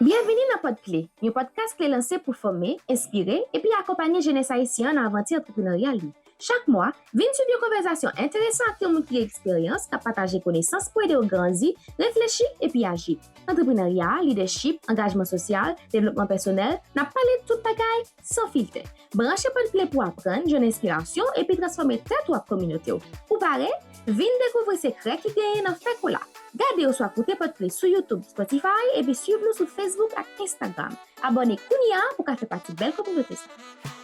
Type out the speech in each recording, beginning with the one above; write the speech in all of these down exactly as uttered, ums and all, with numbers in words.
Byenvini nan Pòdkle, yon pòdkas Kle lanse pou fòme, enspire, epi akonpanye jenès ayisyen an nan avanti antreprenaryal li. Chak mwa, vin swiv yon konvèsasyon enteresan ak yon moun ki gen eksperyans, k ap pataje konesans pou ede w grandi, reflechi, epi aji. Antrepreneurya, lidèchip, angajman sosyal, devlopman pèsonèl, n ap pale tout bagay san filtè. Branche Pòdkle pou aprann, jwenn enspirasyon, epi transfòme tèt ou ak kominote w. Ou pare? Vin dekouvri sekrè ki genyen nan fè kola. Gade oswa koute Pòdkle sou YouTube, Spotify, epi swiv nou sou Facebook ak Instagram. Abòne kounye a pou w ka fè pati bèl kominote sa.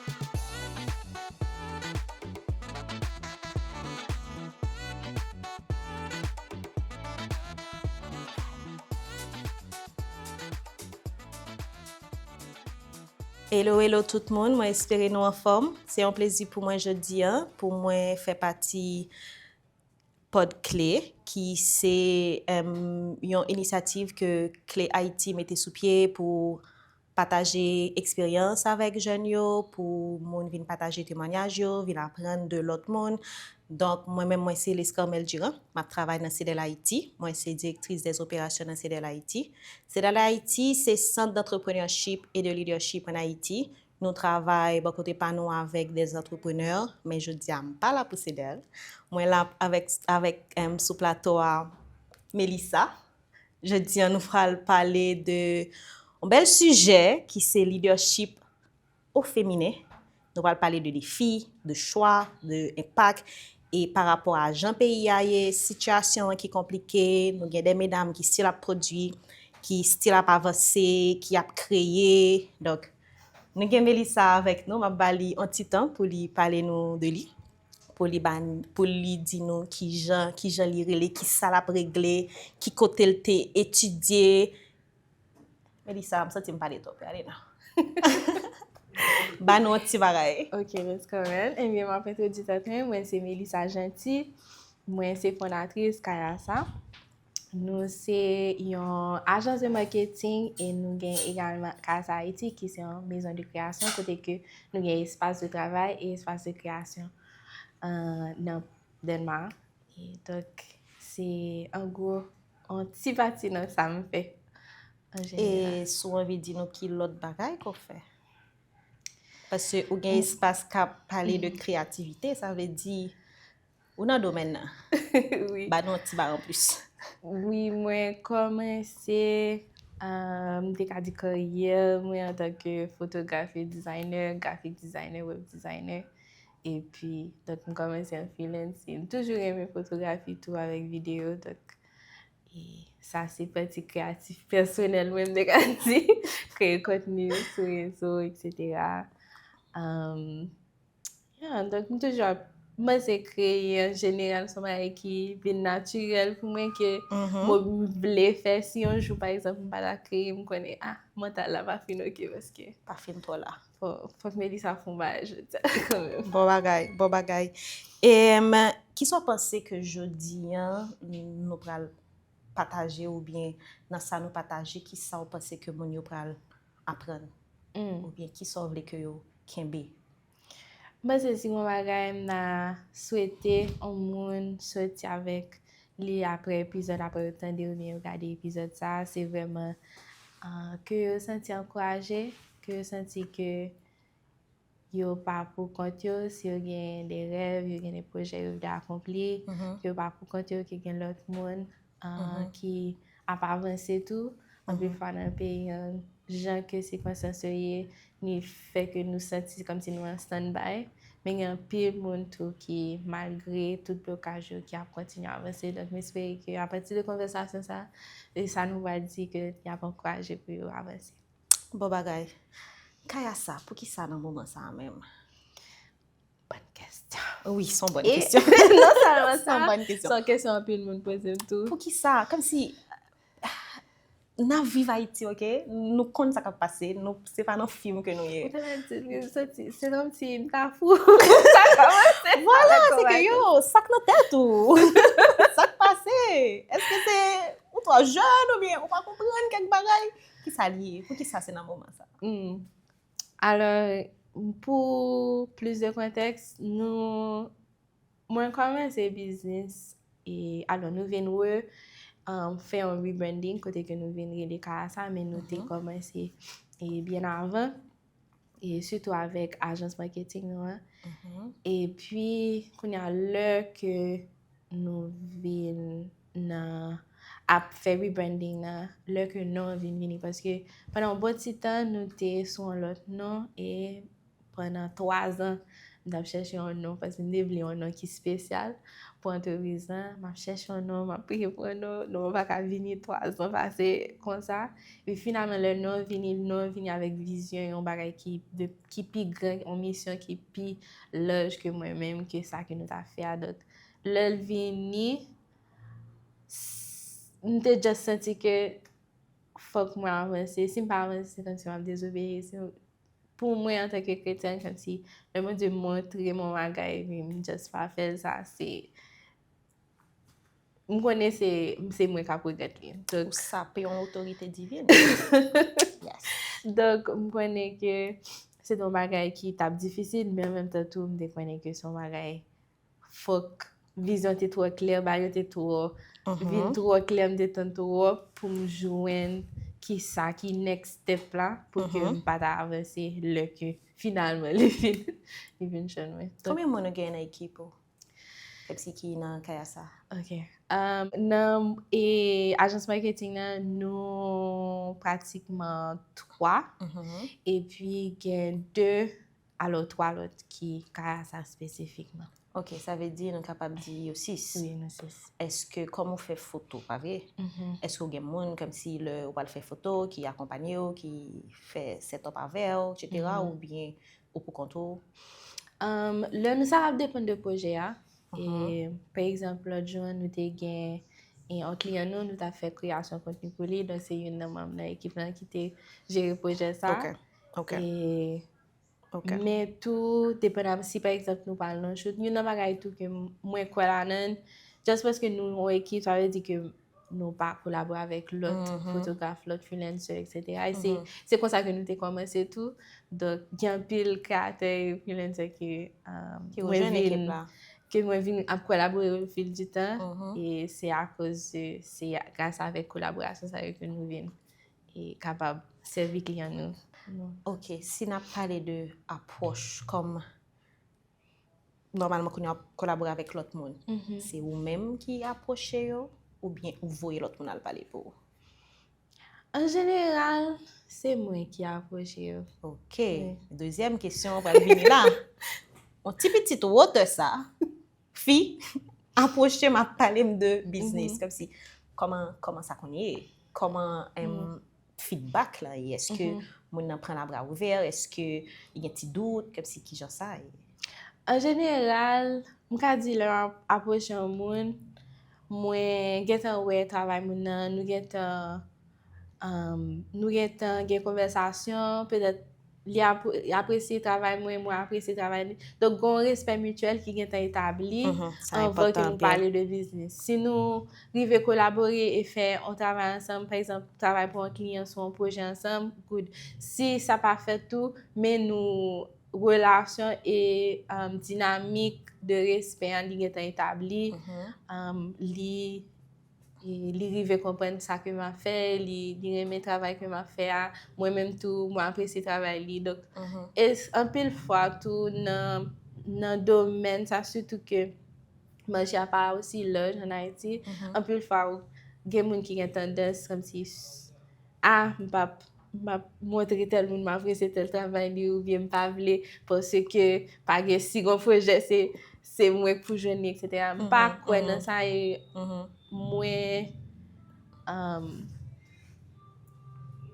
Hello, hello tout moun, mwen espere nou anfòm. Se yon plezi pou mwen jodi a, pou mwen fè pati Pòdkle, ki se em, yon inisyativ ke Kle Ayiti mete sou pye pou pataje eksperyans avèk jèn yo, pou moun vin pataje temwanyaj yo, vin aprann de lòt moun. Donk, mwen menm, mwen se Lescarmel Durand, m ap travay nan CEDEL Haiti. Mwen se direktris dèz operasyon nan CEDEL Haiti. CEDEL Haiti se Sant d'Entrepreneurship et de Leadership en Haiti. Nou travay bò kote pa nou avèk dèz antreprenè, men jodi a m pa la pou CEDEL. Mwen la avèk, avèk em, sou plato a Melissa. Jodi a nou pral pale de yon bèl sijè ki se leadership au féminin. Nou pral pale de defi, de chwa, de enpak, e pa rapò a jan peyi a ye, sitiyasyon an ki konplike, nou gen de medam ki still ap pwodui, ki still ap avanse, ki ap kreye. Donk, nou gen Melissa avèk nou, m ap ba li yon ti tan pou li pale nou de li, pou li ba, pou li di nou kijan, kijan li rele, kisa l ap regle, ki kote l te etidye. Melissa, m santi m pale twòp, ale non. Ba nou yon ti bagay. Ok, Lescarmel. Ebyen, m ap entwodui tèt mwen. Mwen se Melissa Jeanty. Mwen se fondatris Kayasa. Nou se yon ajans de marketing e nou gen egalman Kayasa Haiti ki se yon maison de création kote ke nou gen espas de travay e espas de kreyasyon uh, nan Dèlma. E donk, se an gwo yon ti pati nan sa m fè an jeneral. E si w anvi di nou ki lòt bagay ke w fè? Paske ou gen espas k ap pale de kreyativite, sa vle di ou nan domèn nan. Wi. Ba nou yon ti bagay anplis. Wi, mwen kòmanse, uh, m te ka di karyè mwen antanke fotograf e dizayner, graphic designer, web designer. Epi, donk, m kòmanse an freelance. M toujou renmen fotografi tou avèk videyo. Donk, e sa se pati kreyatif pèsonèl mwen, m te ka di. Kreye kontni sou rezo, etsetera. Um, yeah, donk, m toujou ap, mwen se kreye an jeneral, se yon bagay ki vin natirèl pou mwen ke mwen vle fè. Si yon jou, pa egzanp, m pa ta kreye, m konnen, ah, mantal la pa fin oke paske. Pa fin twò la. Fò, fòk Melissa fè yon bagay jodi a kanmenm. Bon bagay, bon bagay. E, kisa w panse ke jodi a nou pral pataje oubyen nan sa nou pataje, kisa w panse ke moun yo pral aprann? Oubyen kisa w vle ke yo kenbe? M panse si gon bagay m ta swete yon moun soti avèk li apre epizòd, apre yo tande oubyen yo gade epizòd sa a, se vrèman uh, ke yo santi ankouraje, ke yo santi ke yo pa pou kont yo, si yo gen de rèv, yo gen de pwojè yo vle akonpli, ke yo pa pou kont yo, ke gen lòt moun uh, ki ap avanse tou. Anpil fwa nan peyi an, jan ke sikonstans yo ye, li fè ke nou santi kòmsi nou an stand by. Men gen anpil moun tou ki, malgre tout blokaj yo, ki ap kontinye avanse. Donk, m espere ke apati de konvèsasyon sa, e sa nou pral di ke y ap ankouraje pou yo avanse. Bon bagay. Kayasa, poukisa nan moman sa a menm? Bòn kesyon. Wi, se yon bòn kesyon. Non sèlman Se sa, yon bòn kesyon. Se yon kesyon anpil moun poze m tou. Poukisa? Kòmsi n ap viv Ayiti, oke? Nou konn sa k ap pase, nou, se pa nan fim ke nou ye. Ou te mèt di, m santi, se kòmsi m ta fou. Sa kòmanse. Vwala, se ke yo, sa k nan tèt ou? Sa k pase? Èske se ou twò jèn oubyen ou pa konprann kèk bagay? Kisa l ye? Poukisa se nan moman sa? Hmm. Alò, pou plis de kontèks, nou, mwen kòmanse biznis, e, alò, nou vin re, um, fè yon rebranding kote ke nou vin rele Kayasa, men nou te kòmanse e byen avan, e sitou avèk ajans marketing nou an. Epi, kounye a, lè ke nou vin nan ap fè rebranding nan, lè ke non an vin vini, paske pandan yon bon ti tan, nou te sou yon lòt non, e pandan twa zan, m t ap chèche yon non, paske m te vle yon non ki espesyal pou antrepriz lan. M ap chèche yon non, m ap priye pou yon non, non an pa ka vini, twa zan pase konsa. Epi finalman, lè non an vini, non an vini avèk vizyon, yon bagay ki, de, ki pi gran, yon misyon ki pi laj ke mwen menm, ke sa ke nou t ap fè a. Donk, lè l vini, s- m te just santi ke fòk mwen avanse. Si m pa avanse, se kòmsi m ap dezobeyi. Se, pou mwen, antanke kretyèn, kòmsi lè Bondye montre m yon bagay, epi m just pa fè l, sa se, m konnen se, se mwen k ap regrèt li. Donk, ou sape yon otorite divin. Yes. Donk, m konnen ke se te yon bagay ki t ap difisil, men an menm tan tou, m te konnen ke se yon bagay, fòk vizyon te twò klè, bagay yo te twò, vin twò klè, m te tann twòp pou m jwenn ki sa ki next step la, pou ke m pa ta avanse lè ke finalman li vin, li vin jwenn mwen. Donk, konbyen moun ou gen nan ekip ou? Kòmsi ki nan Kayasa? Ok. Um, nan e, ajans marketing nan, nou pratikman twa. Epi gen de, alò, twa lòt ki Kayasa espesifikman. Ok, sa vle di nou kapab di yo sis. Wi, nou sis. Èske, kòm ou fè foto, pa vre? Èske ou gen moun, kòmsi lè ou pral fè foto, ki akonpanye w, ki fè set up avè w, etsetera, oubyen ou pou kont ou? Um, lè nou, sa ap depann de pwojè a. E, pa egzanp, lòt jou an, nou te gen, e, yon kliyan nou, nou t ap fè kreyasyon kontni pou li. Donk, se youn nan manm nan ekip lan ki te jere pwojè sa. Ok, ok. E, men tou, depandan si, pa egzanp, nou pral nan shoot, youn nan bagay tou ke m- mwen kwè ladan l, just paske nou yon ekip, sa vle di ke nou pa kolabore avèk lòt fotograf, lòt freelancer, etsetera. E se, se konsa ke nou te kòmanse tou. Donk, gen anpil kreyatè e freelancer ke, um, ke mwen vin, ke mwen vin ap kolabore au fil du temps. E se akoz de, se gras avèk kolaborasyon sa yo ke nou vin e kapab sèvi kliyan nou. Ok, si n ap pale de apwòch kòm nòmalman, kounye a w ap kolabore avèk lòt moun, se ou menm ki apwoche yo, oubyen ou voye lòt moun al pale pou ou? An jeneral, se mwen ki apwoche yo. Ok. Dezyèm kesyon an pral vini la. Yon ti pitit wotè sa, fi, apwoche m ap pale m de biznis. Kòmsi, kòman, kòman sa konn ye? Kòman, em, feedback la ye? Èske moun nan pran l a bra ouvè? Èske li gen ti dout? Kòmsi, kijan sa ye? An jeneral, m ka di lè m ap apwoche yon moun, mwen gentan wè travay moun nan, nou gentan, um, nou gentan gen konvèsasyon, petèt li apre- apresye travay mwen, mwen apresye travay li. Donk, gen yon respè mityèl ki gentan etabli anvan ke nou pale de biznis. Si nou rive kolabore e fè yon travay ansanm, pa egzanp, travay pou yon kliyan sou yon pwojè ansanm, good. Si sa pa fèt tou, men nou relasyon e, um, dinamik de respè an, li gentan etabli, um, li, e li rive konprann sa ke m ap fè, li, li renmen travay ke m ap fè a, mwen menm tou, mwen apresye travay li. Donk, e s- anpil fwa tou nan, nan domèn sa, sitou ke mache a pa osi laj ann Ayiti, anpil fwa ou gen moun ki gen tandans kòmsi, a, m p ap, m p ap montre tèl moun m apresye tèl travay li, oubyen m pa vle, paske pa gen, si gon pwojè, se, se mwen k pou jwenn li, etsetera. M pa kwè nan sa, e mwen, um,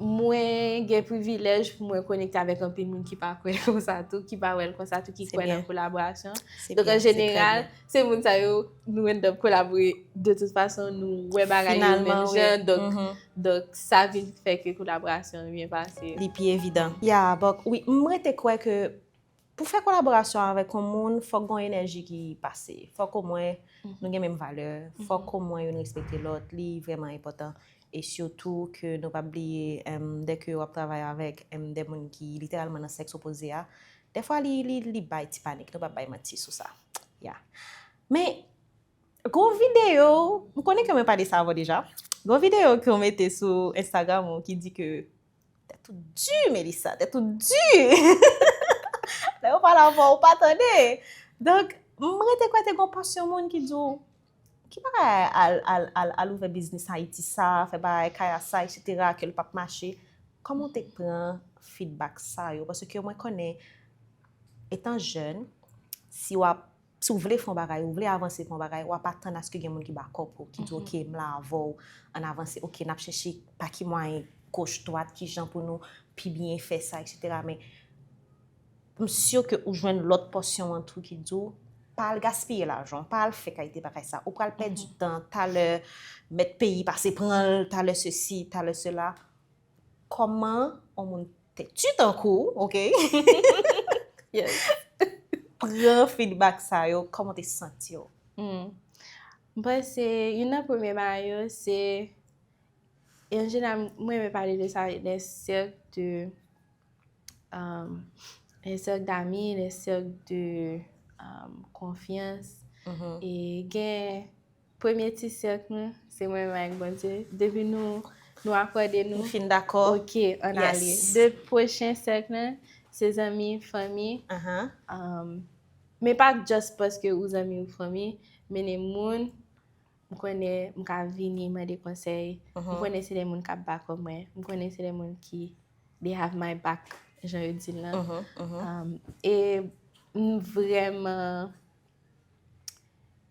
mwen gen privilèj pou mwen konekte avèk anpil moun ki pa kwè konsa tou, ki pa wè l konsa tou, ki kwè nan kolaborasyon. Donk, an jeneral, se moun sa yo, nou end up kolabore de tout fason, nou wè bagay yo menm jan, donk, donk, sa vin fè ke kolaborasyon an byen pase. Li pi evidan. Ya, bòk, wi, m rete kwè ke pou fè kolaborasyon avèk yon moun, fòk gon enèji ki pase. Fòk omwen nou gen menm valè. Fòk omwen youn respekte lòt. Li vrèman enpòtan. E sitou ke nou pa bliye, em, dèke w ap travay avèk, em, de moun ki literalman nan sèks opoze a, dèfwa li, li, li bay ti panik. Nou p ap bay manti sou sa. Ya. Men, gon videyo, m konnen ke mwen pale sa avè w deja. Gon videyo ke w mete sou Instagram ou ki di ke tèt ou di, Melissa, tèt ou di. Lè yo pale avè w, ou pa tande. Donk, m rete kwè te gon pòsyon moun ki di w, ki bagay al, al, al, al ouvè biznis Ayiti sa, fè bagay kay a sa, etsetera, ke l p ap mache. Kòman w te pran feedback sa yo? Paske mwen konnen, etan jèn, si w ap, si w vle fè yon bagay, ou vle avanse fè yon bagay, w ap atann aske gen moun ki dakò pou, ki di, oke, m la avè w, ann avanse, oke, n ap chèche pa ki mwayen, goch, dwat, ki jan pou nou pi byen fè sa, etsetera. Men, m si ke ou jwenn lòt pòsyon an tou ki di w, pa al gaspiye lajan, pa al fè kalite bagay sa. Ou pral pèdi tan, talè, mèt peyi pase pran l, talè sesi, talè sela. Kòman yon moun tèti tankou w, oke? Yes. Pran feedback sa yo, kòman w te santi w? Hmm. M panse, youn nan premye bagay yo, se, e an jeneral, m renmen pale de sa, de sèk de, um, de sèk dami, de sèk de, um, konfyans. E gen premye ti sèk nou, se mwen menm ak Bondye. Depi nou, nou akòde nou, nou fin dakò, oke, ann ale. Yes. De pwochen sèk lan, se zanmi, fanmi. Um, men pa just paske ou zanmi ou fanmi, men de moun, m konnen m ka vini mande konsèy. M konnen se de moun k ap back up mwen. M konnen se de moun ki, they have my back, jan yo di l lan. Um, e m vrèman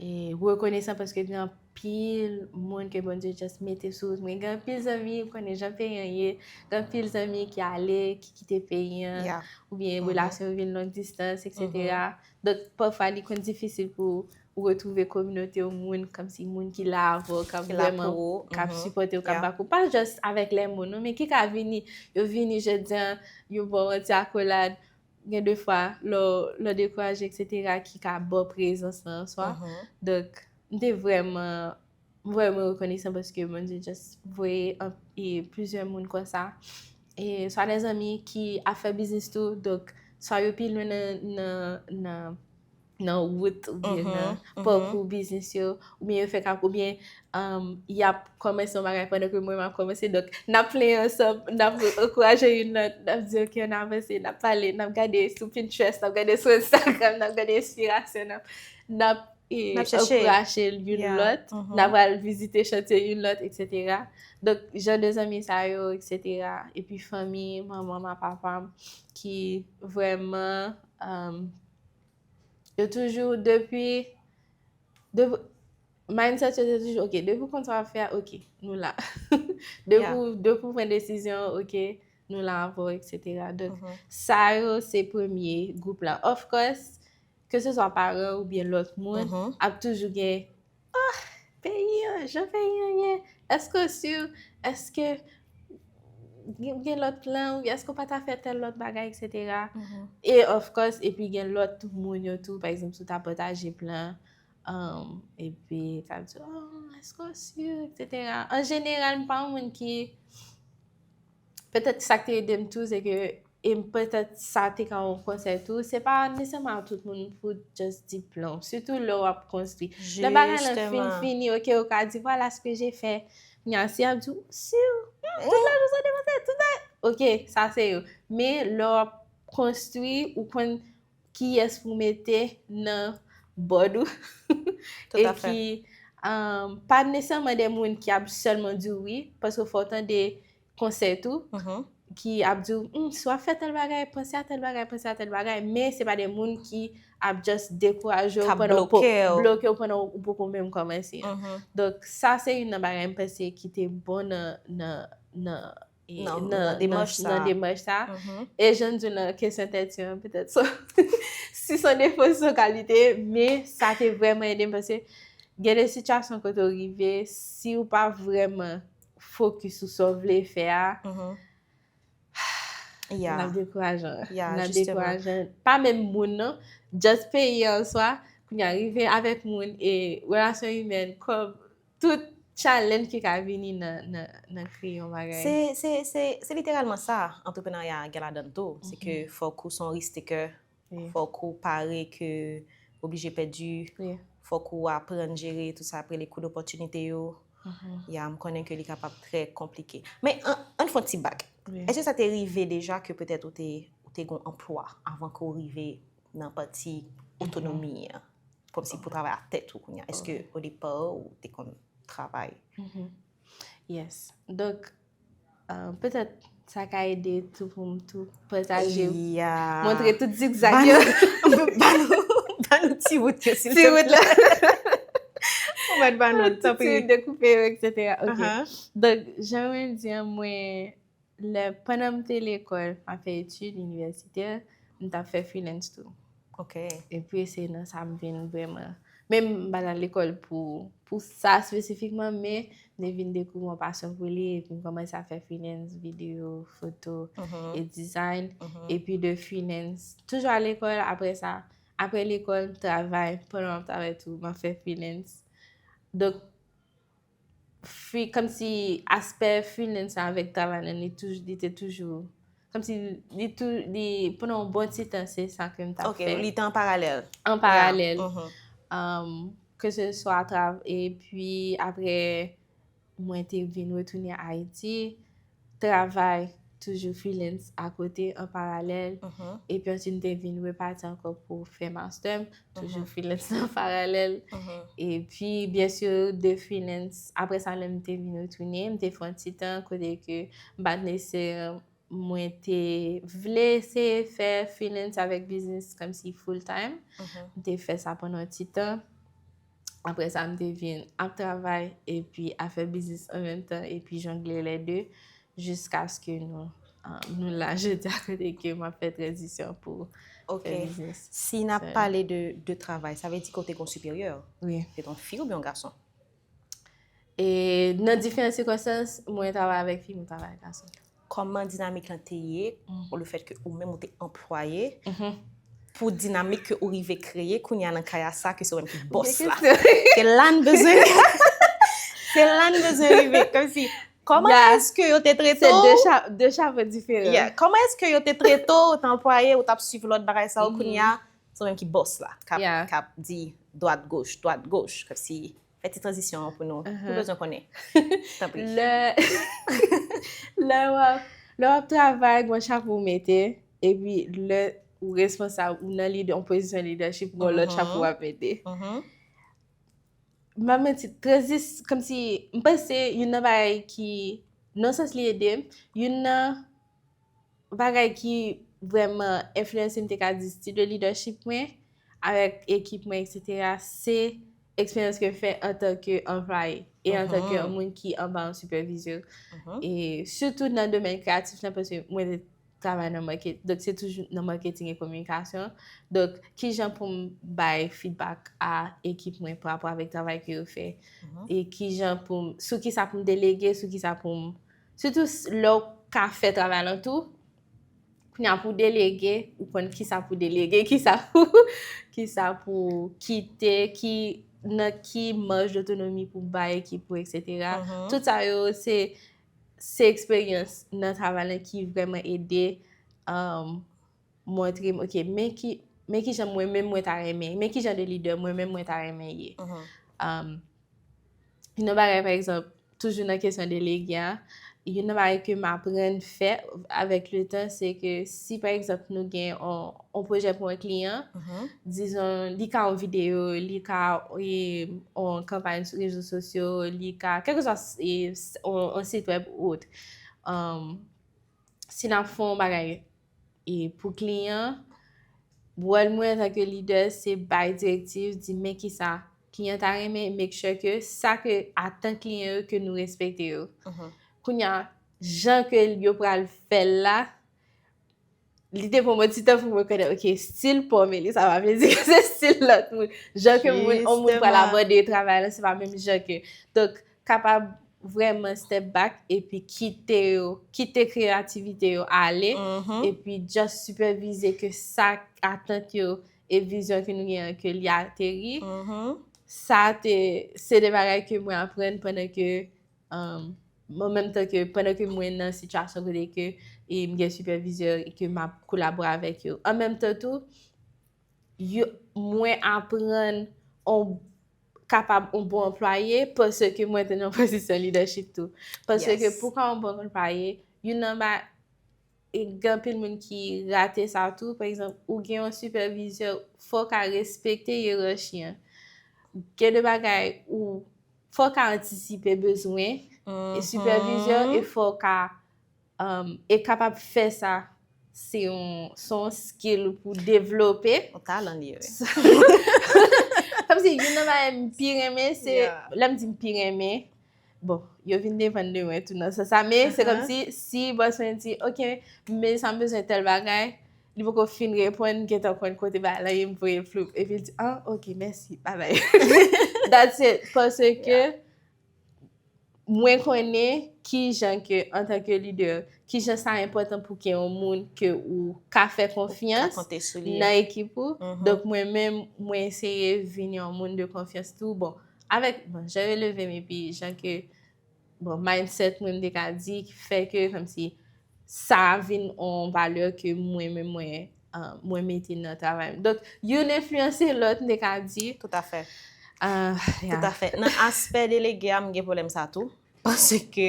e rekonesan paske gen anpil moun ke Bondye just mete sou wout mwen. Gen anpil zanmi, ou konnen jan peyi an ye, gen anpil zanmi ki ale, ki kite peyi an, oubyen relasyon yo vin long distance, etsetera. Donk, pafwa, li konn difisil pou ou retwouve kominote w, moun, kòmsi moun ki la avè w, k ap vrèman, k ap sipòte w, k ap back ou. Pa just avèk lè mo, non, men ki ka vini, yo vini jodi an, yo ba w yon ti akolad, gen de fwa, lè w, lè w dekouraje, etsetera, ki ka ba w prezans lan, swa. Donk, m te vrèman, vrèman rekonesan paske Bondye just voye an, e, plizyè moun konsa. E swa de zanmi ki ap fè biznis tou, donk, swa yo pi lwen nan, nan, nan, nan wout oubyen nan pakou biznis yo, oubyen yo fèk ap, oubyen, um, y ap kòmanse yon bagay pandan ke mwen m ap kòmanse. Donk, n ap plenyen ansanm, n ap ankouraje youn lòt, n ap di, oke, ann avanse, n ap pale, n ap gade sou Pinterest, n ap gade sou Instagram, n ap gade enspirasyon, n ap, n ap, e, ankouraje youn lòt, n ap al vizite chantye youn lòt, etsetera. Donk, jan de zanmi sa yo, etsetera. Epi fanmi, manman m ak papa m, ki vrèman, um, yo toujou, depi, depi, mindset yo te toujou, oke, depi w konn sa w ap fè a, oke, nou la. Depi w, depi w pran desizyon, oke, nou la avè w, etsetera. Donk, sa yo se premye gwoup la. Of course, ke se swa paran oubyen lòt moun, ap toujou gen, ah, peyi an, jan peyi an ye, èske w si, èske gen, gen lòt plan, oubyen èske w pa ta fè tèl lòt bagay, etsetera. E of course, epi gen lòt moun yo tou, pa egzanp, si w ta pataje plan, um, epi t ap di, oh, èske w si, etsetera. An jeneral, m pa yon moun ki, petèt sa k te ede m tou, se ke, e petèt sa te ka yon konsèy tou, se pa nesesèman tout moun pou just di plan w, sitou lè w ap konstwi. Lè bagay lan fin fini, oke, ou ka di, voilà ce que j'ai fait. Kounye a, si y ap di w, si w, hmm, tout lajan sa depanse, tout bagay. Oke, sa se yo. Men lè w ap konstwi, ou konn kiyès pou mete nan bòd ou. E ki, um, pa nesesèman de moun ki ap sèlman di w wi, paske fò w tande konsèy tou, ki ap di w, hmm, si w ap fè tèl bagay, panse a tèl bagay, panse a tèl bagay, men se pa de moun ki ap just dekouraje w pandan w po-, bloke w pandan w poko menm kòmanse. Donk, sa se youn nan bagay m panse ki te bon nan, nan, nan, e, nan, nan, nan demach sa. E jan m di w nan kesyon tèt yo an, petèt se, si se yon defo, si se yon kalite, men sa te vrèman ede m, paske gen de sitiyasyon kote w rive, si w pa vrèman fokis sou sa w vle fè a, n ap dekourajan. N ap dekourajan. Pa menm moun nan, just peyi an swa, kounye a rive avèk moun e relasyon imèn, kòb, tout challenge ki ka vini nan, nan, nan kreye yon bagay. Se, se, se, se literalman sa, antreprenarya a gen ladan l tou. Se ke fòk ou se yon risk taker, fòk ou pare ke oblije pèdi, fòk ou aprann jere tout sa ap rele kou dopòtinite yo, Ya, m konnen ke li kapab trè konplike. Men an, ann fè yon ti bak. Èske sa te rive deja ke petèt ou te, ou te gen yon anplwa avan ke w rive nan pati otonomi an? Kòmsi pou travay a tèt ou kounye a. Èske o depa ou te konn travay? Yes. Donk, euh, petèt sa ka ede tou pou m tou pataje, montre tout zigzag yo. Ba nou, ba nou ti wout yo, silvouplè. Ou mèt ba nou, tanpri. Dekoupe yo, et cetera. Ok. Donk, jan mwen di an, mwen, lè, pandan m te lekòl, m ap fè etid inivèsitè, m t ap fè freelance tou. Ok. Epi se nan sa m vin vrèman. Men m pa t al lekòl pou, pou sa espesifikman, men m te vin dekouvri yon pasyon pou li, epi m kòmanse ap fè freelance, videyo, foto, e design. Epi de freelance, toujou al lekòl, apre sa, apre lekòl, m travay, pandan m ap travay tou, m ap fè freelance. Donk, fi, kòmsi aspè freelance la avèk travay la, li toujou, li te toujou, kòmsi li tou, li, pandan yon bon ti tan, se sa ke m t ap fè. Ok, li te an paralèl. An paralèl. Um, ke se swa trav-, epi apre, mwen te vin retounen Ayiti, travay toujou freelance akote an paralèl. Epi answit, m te vin repati ankò pou fè master m, toujou freelance an paralèl. Epi, byen si, de freelance, apre sa, lè m te vin retounen, m te fè yon ti tan kote ke m pa t nesesè, mwen te vle eseye fè freelance avèk biznis kòmsi full time. M te fè sa pandan yon ti tan. Apre sa, m te vin ap travay epi ap fè biznis an menm tan epi jongle lè de jiskaske nou, ah, nou la jodi a kote ke m ap fè tranzisyon pou fè biznis. Si n ap pale de, de travay, sa vle di ke w te gen yon siperyè? Wi. Se te yon fi oubyen yon gason? E nan diferan sikonstans, mwen travay avèk fi, mwen travay avèk gason. Kòman dinamik lan te ye, ou le fèt ke ou menm ou te anplwaye, pou dinamik ke ou rive kreye kounye a nan kay a sa ke se ou menm ki bòs la. Se la n bezwen, se la n bezwen rive. Kòmsi, kòman èske yo te trete w? Se de cha-, de chapo diferan. Yeah. Kòman èske yo te trete w, ou te anplwaye, ou t ap swiv lòd bagay sa yo, kounye a, se ou menm ki bòs la, k ap, k ap di dwat goch, dwat goch, kòmsi fè ti tranzisyon an pou nou. Nou bezwen konnen. Tanpri. Lè, lè w ap, lè w ap travay, gen yon chapo w mete, epi lè ou responsab, ou nan lidè, yon pozisyon lidèchip, gen yon lòt chapo w ap mete. M pa manti, tranzis-, kòmsi, m panse youn nan bagay ki, nan sans li ede m, youn nan bagay ki vrèman enfliyanse m, te ka di, stil de lidèchip mwen, avèk ekip mwen, et cetera, se eksperyans ke m fè antanke anplwaye e antanke yon moun ki anba yon sipèvizè. E sitou nan domèn kreyatif lan, paske mwen te travay nan market-, donk se toujou nan maketing e kominikasyon. Donk, kijan pou m bay feedback a ekip mwen pa rapò avèk travay ke yo fè? E kijan pou m, sou kisa pou m delege, sou kisa pou m, sitou s-, lè w ka fè travay lan tou, kounye a pou w delege, ou konn kisa pou w delege, kisa pou, kisa pou w kite, ki, nan ki maj dotonomi pou w bay ekip ou, et cetera. Tout sa yo, se, se eksperyans nan travay lan ki vrèman ede, um, montre m, ok, men ki, men kijan mwen menm mwen ta renmen, men kijan de lidè mwen menm mwen ta renmen ye. Um, youn nan bagay, pa egzanp, toujou nan kesyon delege a, youn nan bagay ke m aprann fè avèk le tan, se ke si, pa egzanp, nou gen on, on pwojè pou yon kliyan, dizon, li ka yon videyo, li ka, e, on kanpay sou rezo sosyo, li ka, kèlkeswa, e, s-, on, on sit wèb ou wòt. Um, si n ap fè yon bagay, e pou kliyan, wòl mwen antanke lidè, se bay direktiv, di men kisa kliyan ta renmen, make sure ke sa ke atant kliyan yo, ke nou respekte yo. Kounye a, jan ke yo pral fè l la, li te pran mwen ti tan pou mwen konnen, ok, stil pa w Melissa, sa pa vle di ke se stil lòt moun. Jan ke moun, yon moun pral abòde travay la, se pa menm jan ke. Donk, kapab vrèman step back epi kite yo, kite kreyativite yo ale, epi just sipèvize ke sa atant yo e vizyon ke nou gen an, ke li ateri. Sa te, se de bagay ke mwen aprann pandan ke, um, an menm tan ke, pandan ke mwen nan sitiyasyon kote ke, e, m gen sipèvizè e ke m ap kolabore avèk yo. An menm tan tou, yo, mwen aprann on kapab yon bon anplwaye, paske mwen te nan pozisyon lidèchip tou. Paske pou ka yon bon anplwaye, youn nan ba, e gen anpil moun ki rate sa tou. Pa egzanp, ou gen yon sipèvizè, fò w ka respekte yerachi an. Gen de bagay ou fò w ka antisipe bezwen e sipèvizè e fò w ka um, e kapab fè sa, se yon, se yon skill pou devlope. Yon talan li ye, wi. Kòmsi youn nan bagay m pi renmen, se, lè m di m pi renmen, bon, yo vin depann de mwen tou nan sans sa, men se kòmsi si bòs mwen di, "Ok, men sa m bezwen tèl bagay," li poko fin reponn, m gentan konn kote bagay la ye, m voye l floup. Epi l di, "Ah, ok, mèsi, bye bye." That's it. Paske mwen konnen kijan ke, antanke lidè, kijan sa enpòtan pou ke yon moun ke ou ka fè konfyans nan ekip ou. Donk, mwen menm, mwen eseye vin yon moun de konfyans tou. Bon, avèk, bon, jan yo eleve m epi jan ke, bon, mindset mwen, m te ka di, ki fè ke, kòmsi, sa vin yon valè ke mwen menm mwen, uh, mwen mete nan travay m. Donk, youn enfliyanse lòt, m te ka di. Tout à fait. Uh, yeah. Tout à fait. Nan aspè delege a, m gen pwoblèm sa tou. Paske,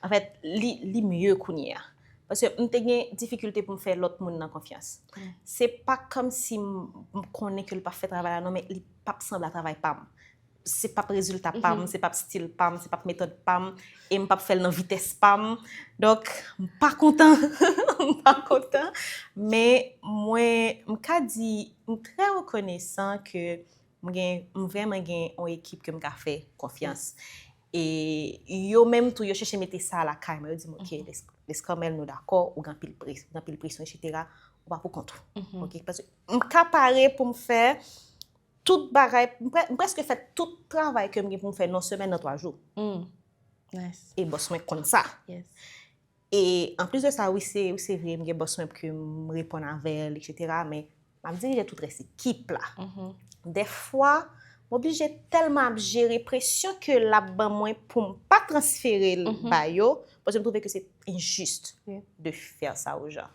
anfèt, li, li mye kounye a. Paske m te gen difikilte pou m fè lòt moun nan konfyans. Se pa kòmsi m, m konnen ke l p ap fè travay la, non, men li p ap sanble a travay pa m. Se p ap rezilta pa m, se p ap stil pa m, se p ap metòd pa m, e m p ap fè l nan vitès pa m. Donk, m pa kontan, m pa kontan, men mwen, m ka di, m trè rekonesan ke m gen, m vrèman gen yon ekip ke m ka fè konfyans. E yo menm tou, yo chèche mete sa lakay mwen. Yo di m, "Ok, Leskòmèl, nou dakò, ou gen anpil pres-, gen anpil presyon, etsetera. Ou pa pou kont ou." Ok? Paske m ka pare pou m fè tout bagay, m prè-, m prèske fè tout travay ke m gen pou m fè nan semèn nan twa jou. E bòs mwen konn sa. E anplis de sa, wi, se, wi, se vre, m gen bòs mwen ke m reponn avè l, etsetera, men m ap dirije tout rès ekip la. Dèfwa, m oblije tèlman ap jere presyon ke l ap ban mwen pou m pa transfere l ba yo, paske m twouve ke se enjis de fè sa aux gens.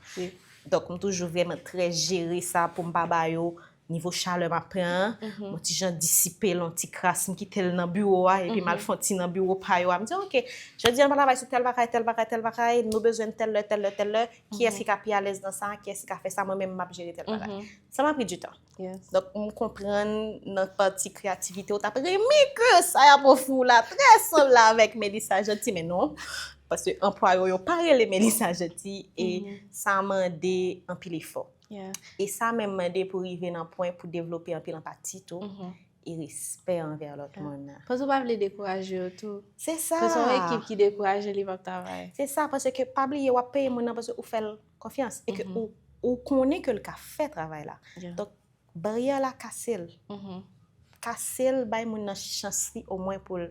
Donk, m toujou vrèman trè jere sa pou m pa ba yo nivo chalè m ap pran an, m yon ti jan disipe l, yon ti kras, m kite l nan biwo a, epi m al fè yon ti nan biwo pa yo a. M di, "Ok, jodi a, nou pral travay sou tèl bagay, tèl bagay, tèl bagay, nou bezwen tèl lè, tèl lè, tèl lè. Kiyès ki ka pi alèz nan sa? Kiyès ki ka fè sa?" Mwen menm, m ap jere tèl bagay. Sa m ap ri di tan. Donk, m konprann nan pati kreyativite, ou t ap renmen ke sa y ap ofri w la trè sanble avèk Melissa Jeanty, men non. Paske anplwaye w yo pa rele Melissa Jeanty, e sa mande anpil efò. E sa menm mande pou rive nan pwen pou devlope anpil anpati tou, e respè anvè lòt moun nan. Paske w pa vle dekouraje yo tou. Se sa. Paske yon ekip ki dekouraje, li p ap travay. Se sa, paske pa bliye w ap peye moun nan paske ou fè l konfyans e ke ou, ou konnen ke l ka fè travay la. Donk, baryè la, kase l. Kase l, bay moun nan chans li omwen pou l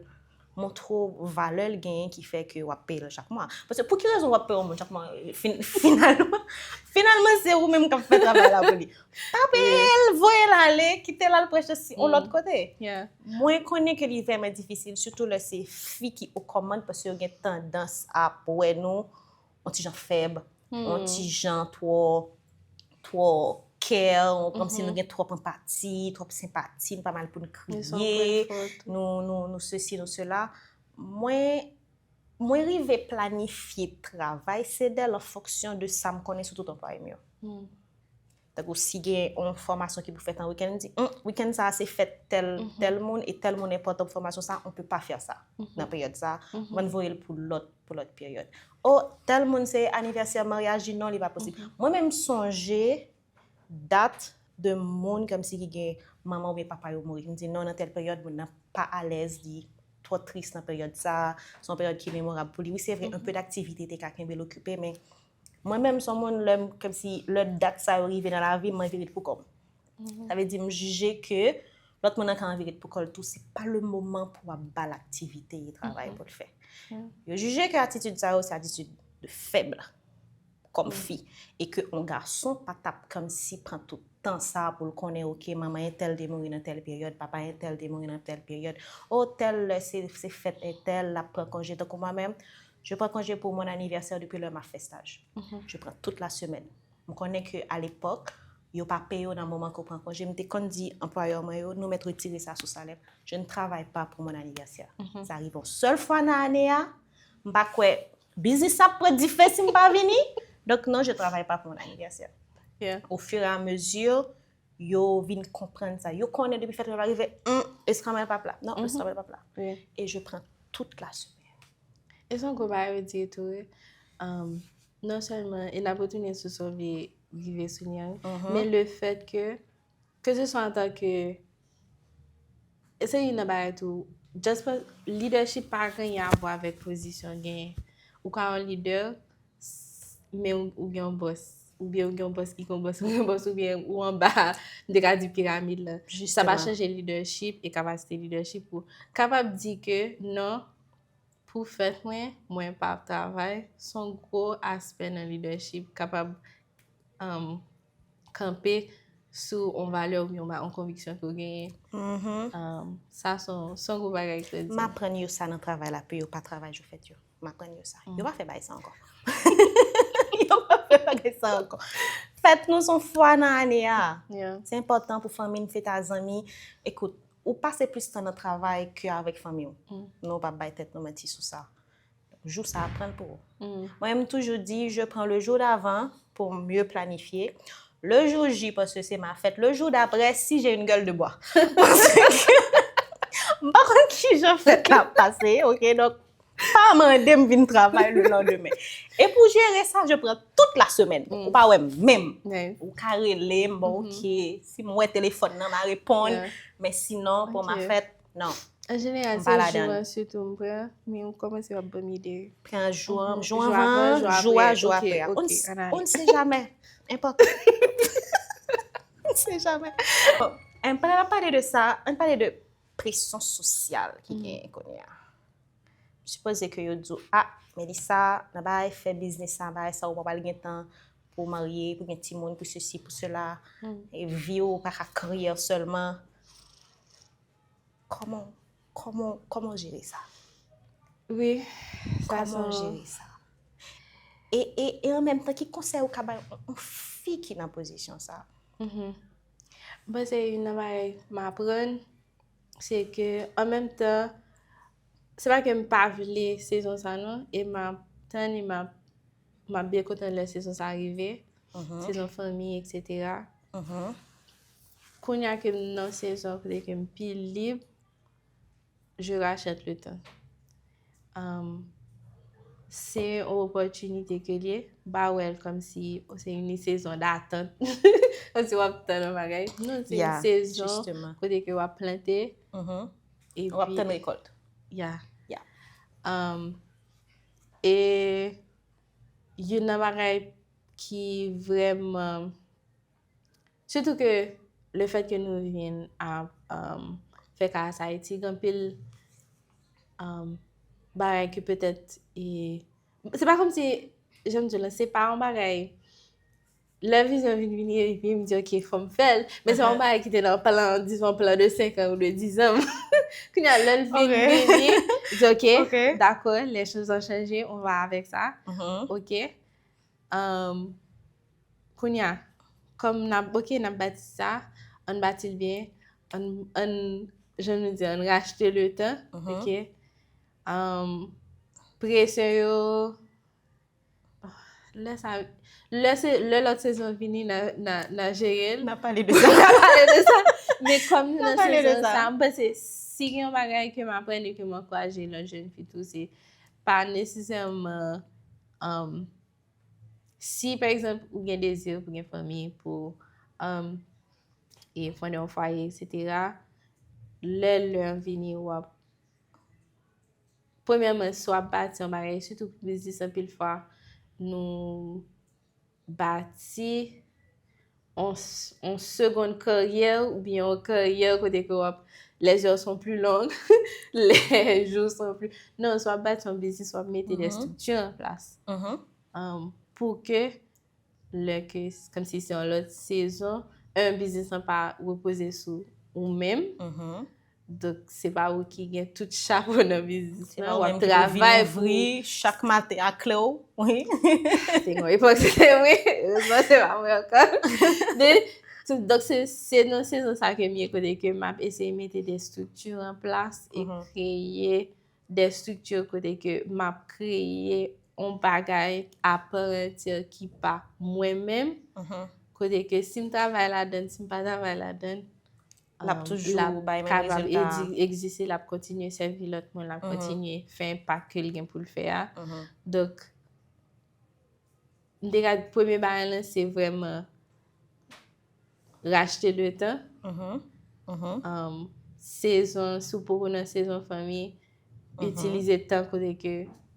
montre w valè l genyen ki fè ke w ap peye l chak mwa. Paske pou ki rezon w ap peye yon moun chak mwa? Fin-, finalman, finalman, se ou menm k ap fè travay la pou li. Pa peye l, voye l ale, kite l al preche si yon lòt kote. Mwen konnen ke li vrèman difisil, sitou lè se fi ki o kòmand, paske yo gen tandans ap wè nou yon ti jan fèb, yon ti jan twò, twò care, kòmsi nou gen twòp anpati, twòp senpati, nou pa mal pou n kriye, nou, nou, nou sesi, nou sela. Mwen, mwen rive planifye travay, se dèl an fonksyon de sa m konnen sou tout anplwaye m yo. Tankou si gen yon fòmasyon ki pou fèt an wikenn, m di, "Hum, wikenn sa a se fèt tèl, tèl moun, e tèl moun enpòtan pou fòmasyon sa a, on peut pas faire ça nan peryòd sa a, m ann voye l pou lòt, pou lòt peryòd." "O, tèl moun se anivèsè maryaj li, non, li pa posib." Mwen menm, m sonje dat de moun kòmsi ki gen manman oubyen papa yo mouri. M di, "Non, nan tèl peryòd, moun nan pa alèz, li twò tris nan peryòd sa a, se yon peryòd ki memorab pou li." Wi, se vre, anpil aktivite te ka kenbe l okipe, men mwen menm, se yon moun, lè m, kòmsi, lè dat sa yo rive nan lavi m, m anvi ret pou kò m. Sa vle di, m jije ke lòt moun nan ka anvi ret pou kò l tou, se pa le moman pou w ap ba l aktivite e travay pou l fè. Yo jije ke atitid sa yo, se atitid de fèb kòm fi, e ke yon gason pa t ap kòmsi pran tout tan sa pou l konnen, "Ok, manman entèl te mouri nan tèl peryòd, papa entèl te mouri nan tèl peryòd. O, tèl lè se, se fèt entèl, l ap pran konje." Tankou mwen menm, je prends congé pour mon anniversaire depi lè m ap fè staj. Je prends toute la semaine. M konnen ke alepòk, yo pa peye w nan moman ke w pran konje. M te konn di anplwayè mwen yo, nou mèt retire sa sou salè m. Je ne travaille pas pour mon anniversaire. Sa rive yon sèl fwa nan ane a, m pa kwè biznis ap pran dife si m pa vini. Donk non, je travaille pas pour mon anniversaire. Yeah. Au fur et à mesure, yo vin konprann sa. Yo konnen depi fèt la rive, hmm, eskanmèl p ap la. Non, eskanmèl p ap la. Wi. E je pran tout la semaine. E se yon gwo bagay ou di tou, wi. Um, non sèlman, e n ap retounen sou sa w vle rive souliye, wi. Men le fèt ke, ke se swa antanke, e se youn nan bagay tou, just pa, leadership pa gen anyen a wè avèk pozisyon w genyen. Ou ka yon lidè, s- men ou, ou gen yon bòs. Oubyen ou gen yon bòs ki gen yon bòs, ou gen yon bòs, oubyen ou anba, m te ka di piramid la. Sa pa Jisteman. Chanje leadership e kapasite leadership ou. Kapab di ke non, pou fèt mwen, mwen p ap travay, se yon gwo aspè nan leadership. Kapab um, kanpe sou yon valè oubyen yon ba- yon konviksyon ke w genyen. Mhm. Um, sa se yon se yon gwo bagay ke w di. M aprann yo sa nan travay la, pou yo pa travay jou fèt yo. M aprann yo sa. Yo pa fè bagay sa ankò. Yo pa fè bagay sa ankò. Fèt nou se yon fwa nan ane a. Yeah. Se enpòtan pou fanmi n fete a zanmi. Ekout, ou pase plis tan nan travay ke avèk fanmi w. Non, w p ap bay tèt nou manti sou sa. Jou sa a pran l pou ou. Mwen, m toujou di, je prends le jour d'avant pour mieux planifier. Le jour J, paske se ma fèt. Le jour d'après, si j'ai une gueule de bois. Paske m pa konn kijan fèt la ap pase, ok? Donk, pa mande m vin travay le lendemain. E pou jere sa, je prends toute la semaine. Ou pa wè m menm. Nice. Ou ka rele m, bon, ok. Si m wè telefòn nan, m a reponn. Yeah. Men sinon, pou ma Ok. fèt, non. An jeneral, M se pa ladan. Jou an sitou m pran, men ou kòmanse w ap ban m ide. Pran jou an, Mhm. jou Jou avan, avan, jou jou a, apre. Jou Ok, apre a. ok, On s- analiz. on ne sait jamais. Enpòtan. On ne sait jamais. Bon, ann pa pale de sa, ann pale de presyon sosyal ki genyen kounye a. M sipoze ke yo di w, ah, Melissa, nan bagay fè biznis sa, bagay sa, ou pa pral gen tan pou w marye, pou gen timoun, pou sesi, pou sela. E vi w pa ka karyè sèlman. Kòman, kòman, kòman w jere sa? Wi, sa se Kòman w jere sa? E, e, e an menm tan, ki konsèy ou ka bay yon, yon fi ki nan pozisyon sa? Mhm. M panse youn nan bagay m aprann, se ke an menm tan, se pa ke m pa vle sezon sa non, e m ap tann, e m ap, m ap byen kontan lè sezon sa rive, sezon fanmi, et cetera. Kounye a ke m nan sezon kote ke m pi lib, je rachète le temps. Um, se yon opòtinite ke l ye, m pa wè l kòmsi se yon sezon datant. Kòmsi w ap tann yon bagay. Non, se Yeah, yon sezon jisteman. Kote ke w ap plante. Mhm. Epi, W ap tann rekòlt. Yeah. Yeah. Um, e youn nan bagay ki vrèman, sitou ke le fèt ke nou vin ap um, fè ka sa Ayiti, gen anpil um, bagay ke petèt, e, se pa kòmsi, jan m di w la, se pa yon bagay, lè vizyon vin vini, epi m di, ok, fò m fè l, men se pa yon bagay ki te nan plan, dizon, plan de senk an ou de diz an. Kounye a, lè l vin vini, m di, ok, dakò, les choses ont changé, on va avec ça. Ok. Um, kounye a, kòm n ap, ok, n ap bati sa, ann bati l byen, ann, ann, jan nou di, ann rachte le tan, ok? Um, presyon yo, lè sa, lè se, lè lòt sezon vini, n a, n a, n a jere l. N a pale de sa. N a pale de sa. Men kòm nou N a nan pale de sezon sa. Sa, m panse si gen yon bagay ke m aprann e ke m ankouraje lòt jèn fi tou, se pa nesesèman um, si, pa egzanp, ou gen dezi pou gen fanmi, pou um, e fònde yon fwaye, et cetera, lè lè an vini, w ap, premyèman, si w ap bati yon bagay, sitou pou biznis, anpil fwa, nou bati on, on seconde carrière oubyen yon karyè kote ke w ap, les heures sont plus longues, les jours sont plus, non, si w ap bati yon biznis, w ap mete des structures en place. Um, pou ke lè ke, kòmsi se yon lòt sezon, un, biznis lan pa repoze sou ou menm. Donk, se pa ou ki gen tout chapo nan biznis lan, w ap travay pou Chak maten a kle w, wi. Se yon epòk, se te vre. Erezman, se pa mwen ankò. De, Donk, se, se nan sezon sa ke m ye, kote ke m ap eseye mete de estrikti an plas e kreye de estrikti kote ke m ap kreye yon bagay apar antye ki pa mwen menm, kote ke si m travay ladan, si m pa travay ladan, L ap toujou bay menm kapab rezilta. Egziste, l ap kontinye sèvi lòt moun, l ap kontinye fè enpak ke l gen pou l fè a. Donk, m te ka di premye bagay lan se vrèman rachte letan. Sezon, si w poko nan sezon fanmi, itilize tan kote ke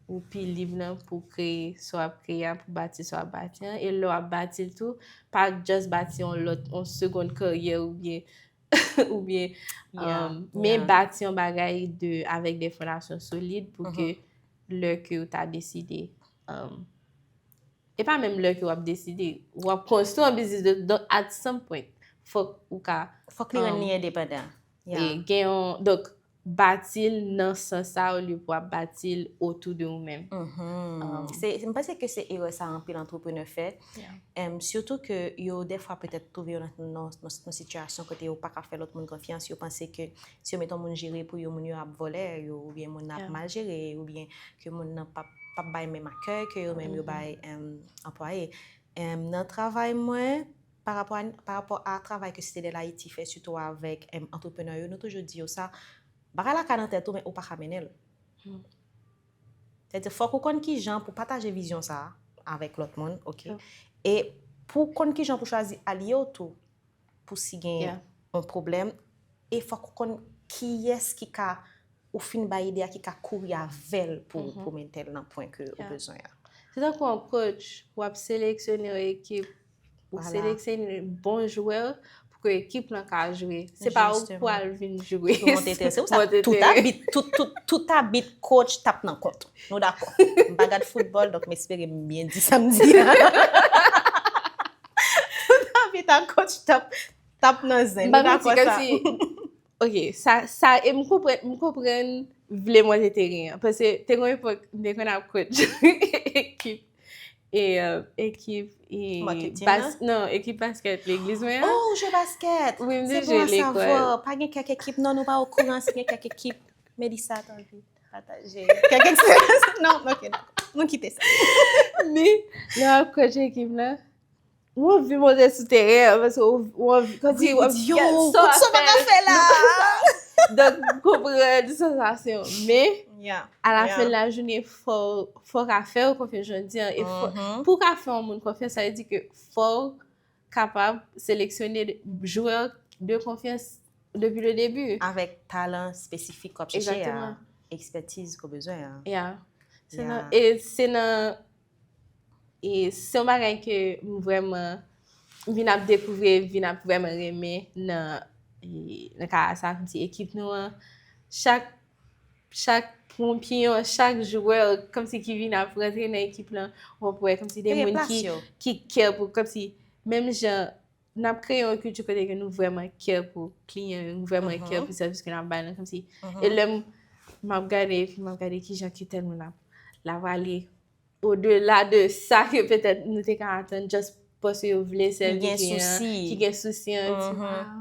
ou pi lib lan pou kreye sa w ap kreye a, pou bati sa w ap bati an. E lè w ap bati l tou, pa just bati yon lòt, yon segond karyè oubyen oubyen men bati yon bagay de avèk de fondasyon solid pou ke lè ke w ta deside e pa menm lè ke w ap deside, w ap konstwi yon biznis de, donk at some point fòk ou ka fòk li rann li endepandan. E gen yon, donk bati l nan sans sa olye pou w ap bati l otou de ou menm. Se, m panse ke se erè sa anpil antreprenè fè. Em, sitou ke yo dèfwa petèt twouve yo nan, nan, nan, nan sitiyasyon kote yo pa ka fè lòt moun konfyans, yo panse ke si yo mete yon moun jere pou yo, moun yo ap vòlè yo, oubyen moun nan ap mal jere, oubyen ke moun nan p ap, p ap bay menm akèy ke yo menm yo bay em, anplwaye. Em, nan travay mwen, pa rapò a, pa rapò a travay ke Site de Layiti fè, sitou avèk em, antreprenè yo, nou toujou di yo sa, bagay la ka nan tèt ou, men ou pa ka mennen l. Sètadi, fòk ou konn kijan pou pataje vizyon sa a avèk lòt moun, oke? E pou konn kijan pou chwazi alye w tou, pou si gen yon pwoblèm, e fòk ou konn kiyès ki ka, ou fin bay ide a, ki ka kouri avè l pou, pou mennen l nan pwen ke ou bezwen an. Se tankou yon coach, w ap seleksyone yon ekip, ou seleksyone bon jwè pou ke ekip lan ka jwe. Se pa ou k pral vin jwe. Pou monte teren. Se pou sa tout abit, tout, tout, tout abit coach t ap nan kont ou. Nou dakò. M pa gad foutbòl, donk m espere m byen di sa m di a. Tout abit a coach t ap, t ap nan zen. Nou dakò sa. Ok, sa, sa, e m konprann, m konprann vle monte teren an. Paske te gen yon epòk, m te konn ap coach ekip, e, ekip, e, non, ekip baskèt legliz mwen an. Oh, ou jwe baskèt! Wi, m te jwe lekòl. Pa gen kèk ekip, non, nou pa okouran si gen kèk ekip. Melissa, t anvi pataje kèk eksperyans? Non, ok, dakò. Nou kite sa. Men, lè w ap coach ekip lan, ou anvi monte sou teren an, paske ou anvi, kòmsi ou ap gad sa w ap fè la. Donk, m konprann sansasyon. Men, alafen lajounen, fò, fò w ka fè w konfyans jodi an. E fò, pou w ka fè yon moun konfyans, sa vle di ke fò w kapab seleksyone jwè de konfyans depi le debi. Avèk talan espesifik k w ap chèche a, ekspètiz ke w bezwen an. Yeah. Se nan, e se nan E se yon bagay ke m vrèman vin ap dekouvri, vin ap vrèman renmen nan, e, nan kara sa, kòmsi ekip nou an. Chak, chak konpiyon, chak jwè, kòmsi ki vin ap rantre nan ekip lan, w ap wè kòmsi de moun ki, ki care pou, kòmsi menm jan n ap kreye yon kilti kote ke nou vrèman care pou kliyan yo, nou vrèman care pou sèvis ke n ap bay lan, kòmsi. E lè m, m ap gade, epi m ap gade kijan ke tèl moun ap, l ap ale odela de sa ke petèt nou te ka atann, just paske yo vle sèvi kliyan an, ki gen sousi an, di, wow.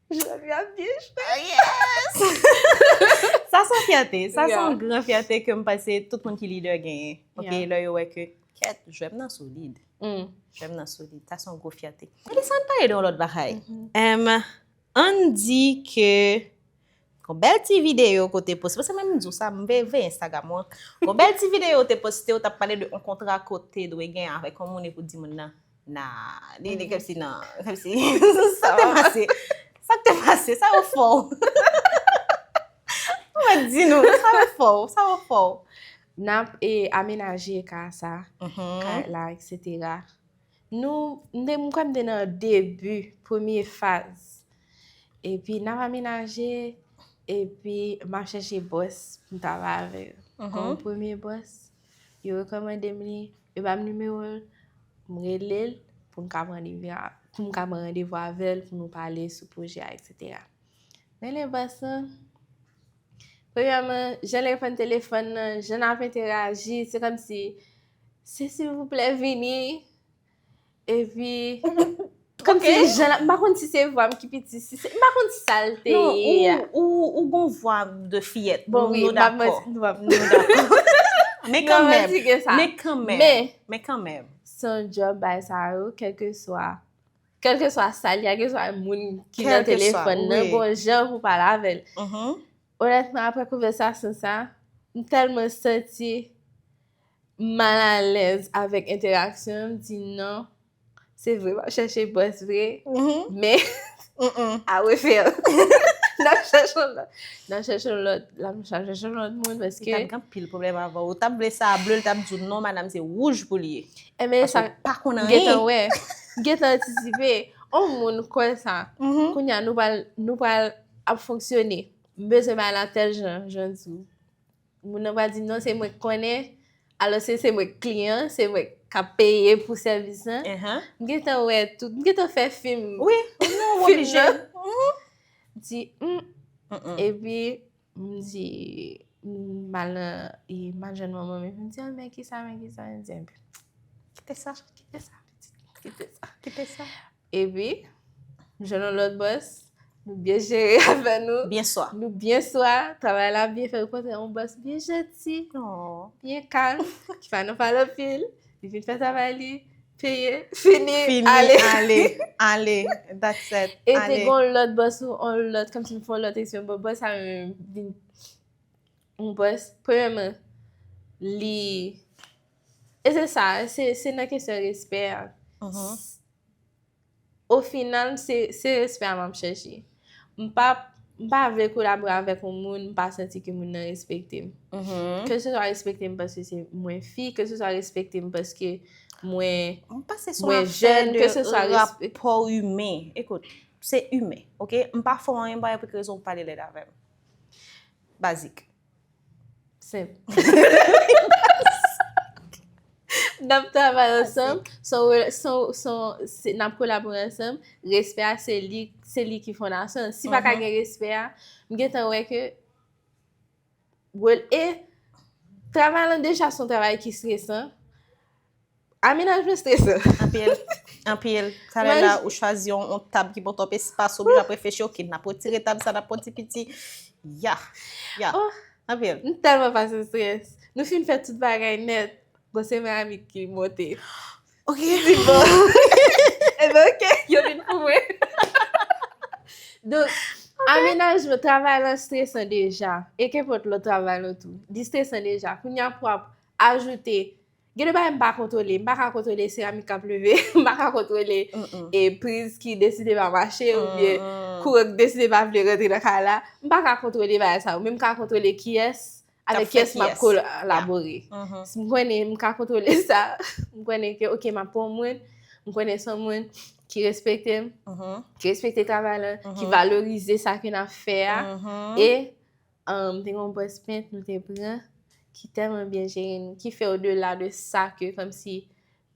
Jodi a byen jwe. Yes! Sa se yon fyète. Sa se yon gran fyète ke m panse tout moun ki lidè genyen. Ok, lè yo wè ke, kèt, jwè m nan solid. Jwè m nan solid. Sa se yon gwo fyète. Melissa, ann pale de yon lòt bagay. Em, ann di ke yon bèl ti videyo ke w te poste, paske menm m di w sa, m veye, veye Instagram ou an. Yon bèl ti videyo w te poste, w t ap pale de yon kontra ke w te dwe gen avèk yon moun epi w di moun nan, nah, li, li kòmsi nan, kòmsi, sa k te pase? Sa k te pase? Sa yo fè w? Mwen di nou, sa yo fè w? Sa yo fè w? N ap, e, amenaje ka sa, kay la, etsetera. Nou, m te, m kwè m te nan debi, premye faz. Epi n ap amenaje, epi m ap chèche bòs pou m travay avè yo. Kòm premye bòs, yo rekòmande m li, yo ba m nimewo l, m rele l pou m ka pran randevwa, pou m ka pran randevwa avè l pou nou pale sou pwojè a, etsetera. Rele bòs lan, premyèman, jan l reponn telefòn nan, jan n ap enteraji, se kòmsi, se silvouplè vini, epi Kòmsi jan la, m pa konn si se vwa m ki piti, si se, m pa konn sa l te ye a. Ou, ou, ou gon vwa de fiyèt. Bon, wi, Nou m ap dakò. Manti, nou ap Nou dakò. Men kanmenm. Men kanmenm. Men kanmenm. Se yon djòb bay sa yo, kèlkeswa. Kèlkeswa sa l ye, kèlkeswa moun ki nan Kèlkeswa, telefòn nan, wi. Gon jan pou pale avè l. Mhm. Onètman, apre konvèsasyon sa, m tèlman santi m malalèz avèk entèraksyon, m di non, se vre, m ap chèche bòs vre, Mhm. men Mm-mm. a refè. N ap chèche yon lòt. N ap chèche yon lòt. N ap chèche yon lòt moun Li paske t ap gen anpil pwoblèm avè w. Ou t ap vle sa ble, l t ap di w non, madanm, se wouj pou l ye. Enben Paske sa ou pa konn m gentan anyen. Wè. M gentan antisipe. On moun kwè sa. Mhm. Kounye a nou pral nou pral ap fonksyone. M bezwen bay la tèl jan, jan di w. Moun nan pral di non, se mwen k konnen. Alòske se mwen k kliyan, se mwen k ap peye pou sèvis lan. Ahan. M gentan wè tout, m gentan fè fim. Wi, nou Fim oblije. nan. Di, mm. Mm-mm. Epi m di, m al nan, e, m al jwenn manman m, epi m di, ah, men kisa, men kisa, men di, Kite sa. Kite sa, pitit, kite sa. Kite sa. Epi, m jwenn yon lòt bòs, nou byen jere afè nou. Byen swa. Nou byen swa, travay la byen fèt, ou kontre yon bòs byen janti, Oh. byen kalm, ki pa nan pale anpil, li vin fè travay li, peye, fini, Fini, ale. Ale, ale, that's it, E te ale. Gon lòt bòs ou yon lòt, kòmsi m fè yon lòt eksperyans, bon, bòs sa menm vin yon bòs, premyèman, li, e se sa, se se nan kesyon respè a. Mhm. O final, se se respè a m ap chèche. M pa m pa vle kolabore avèk yon moun, m pa santi ke moun nan respekte m. Mhm. Ke se swa respekte m paske se mwen fi, ke se swa respekte m paske mwen M panse se Mwen yon afè jèn, de ke se swa respe- rapò imen. Ekout, se imen, oke? M pa fè w anyen, m pa gen pou ki rezon pou pale lèd avè m. Bazik. Senp. N ap travay ansanm, son, son, son, se- n ap kolabore ansanm. Respè a, se li, se li ki fondasyon. Si pa ka Mhm. Gen respè a, m gentan wè ke, well, e travay lan deja se yon travay ki stresan. Amenajman stresan. Anpil, anpil. Talè la, ou chwazi yon, yon tab ki pran twòp espas, ou oblije ap reflechi, oke, n ap retire tab sa, n ap pran ti piti. Ya, ya. Oh. Anpil. M tèlman pase strès. Nou fin fè tout bagay nèt. Bon, se men ami ki monte. Ok. Di bon. Ebyen, ok, yo vin pou mwen. Donk, amenajman, travay lan stresan deja. E kenpòt lòt travay lan tou. Li stresan deja. Kounye a pou ap ajoute. Gen de bagay m pa kontwole. M pa ka kontwole seramik k ap leve. M pa ka kontwole Mm-mm. e priz ki deside pa mache oubyen Mm-mm. kouran k deside pa vle rantre nan kay la. M pa ka kontwole bagay sa yo. Men m ka kontwole kiyès, K ap avèk fè kiyès m ap kiyès. kolabore. Mhm. Si m konnen m ka kontwole sa, m konnen ke, ok, m ap pran moun, m konnen se yon moun ki respekte m, Mhm. ki respekte travay lan, ki Mhm. valorize sa ke n ap fè a. Mhm. E um, te gen yon bòs pent nou te pran, ki tèlman byen jere n, ki fè odela de sa ke kòmsi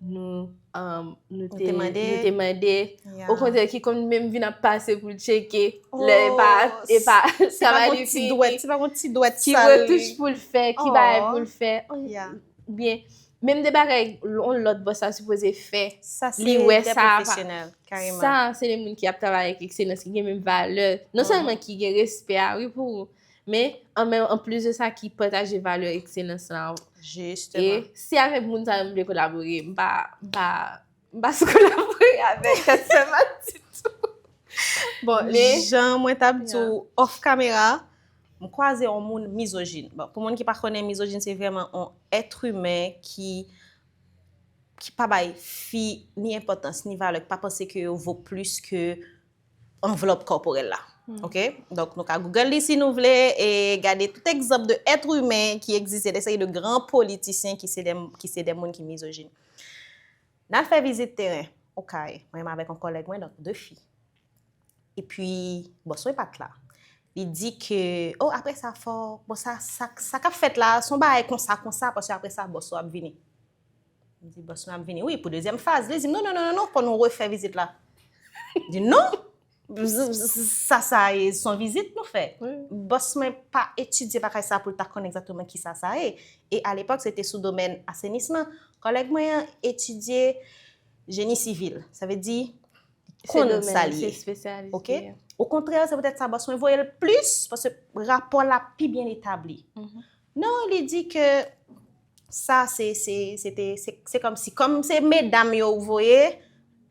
nou, um, nou Nou te, te mande. nou te mande. Ya. Okontrè, ki konn menm vin ap pase pou l tcheke. Oh, Lè e pa, e pa, Se pa travay yon li ti fini. Dwèt, se pa yon ti dwèt Ki sal li. Retouch pou l fè, ki bagay Oh. Pou l fè. Ya. Byen, menm de bagay yon lòt bòs sa sipoze fè. Sa se Li wè de sa pa- pwofesyonèl, kareman. Sa, se de moun ki ap travay ak ekselans, ki gen menm valè. Non Mhm. Sèlman ki gen respè a, wi, pou ou, men an menm, an plis de sa, ki pataje valè ekselans lan. Jisteman. E si avèk moun sa yo m vle kolabore, m pa, m pa, m pa sou kolabore avèk pèsonn ditou. Bon, Men- jan mwen t ap di Ya. w off camera, m kwaze yon moun mizojin. Bon, pou moun ki pa konnen, mizojin se vrèman yon èt imen ki, ki pa bay fi ni enpòtans ni valè, ki pa panse ke yo vo plis ke anvlòp kòporèl la. Ok? Donk, nou ka Google li si nou vle e gade tout egzanp de èt imen ki egziste, de seri de gran politisyen ki se de, ki se de moun ki mizojin. N al fè vizit teren, okay, mwen menm avèk yon kòlèg mwen, donk de fi. Epi, bòs mwen pa t la. Li di ke, oh, apre sa, fò, bon, sa, sa, sa k ap fèt la, se yon bagay konsa, konsa, paske apre sa, bòs ou ap vini. M di, bòs mwen ap vini, wi, pou dezyèm faz. Li di m, non, non, non, non, non, fò nou refè vizit la. M di, non, sa, sa, e, se yon vizit nou fè. Wi. Bòs mwen pa etidye bagay sa pou l ta konn egzakteman kisa sa ye. E alepòk, se te sou domèn asenisman. Kòlèg mwen an etidye jeni sivil. Sa vle di, li konn sa li ye. Okontrè, se poutèt sa bòs mwen voye l plis, paske rapò l ap pi byen etabli. Non, li di ke sa se, se, se te, se, se kòmsi, kòm se medam yo ou voye,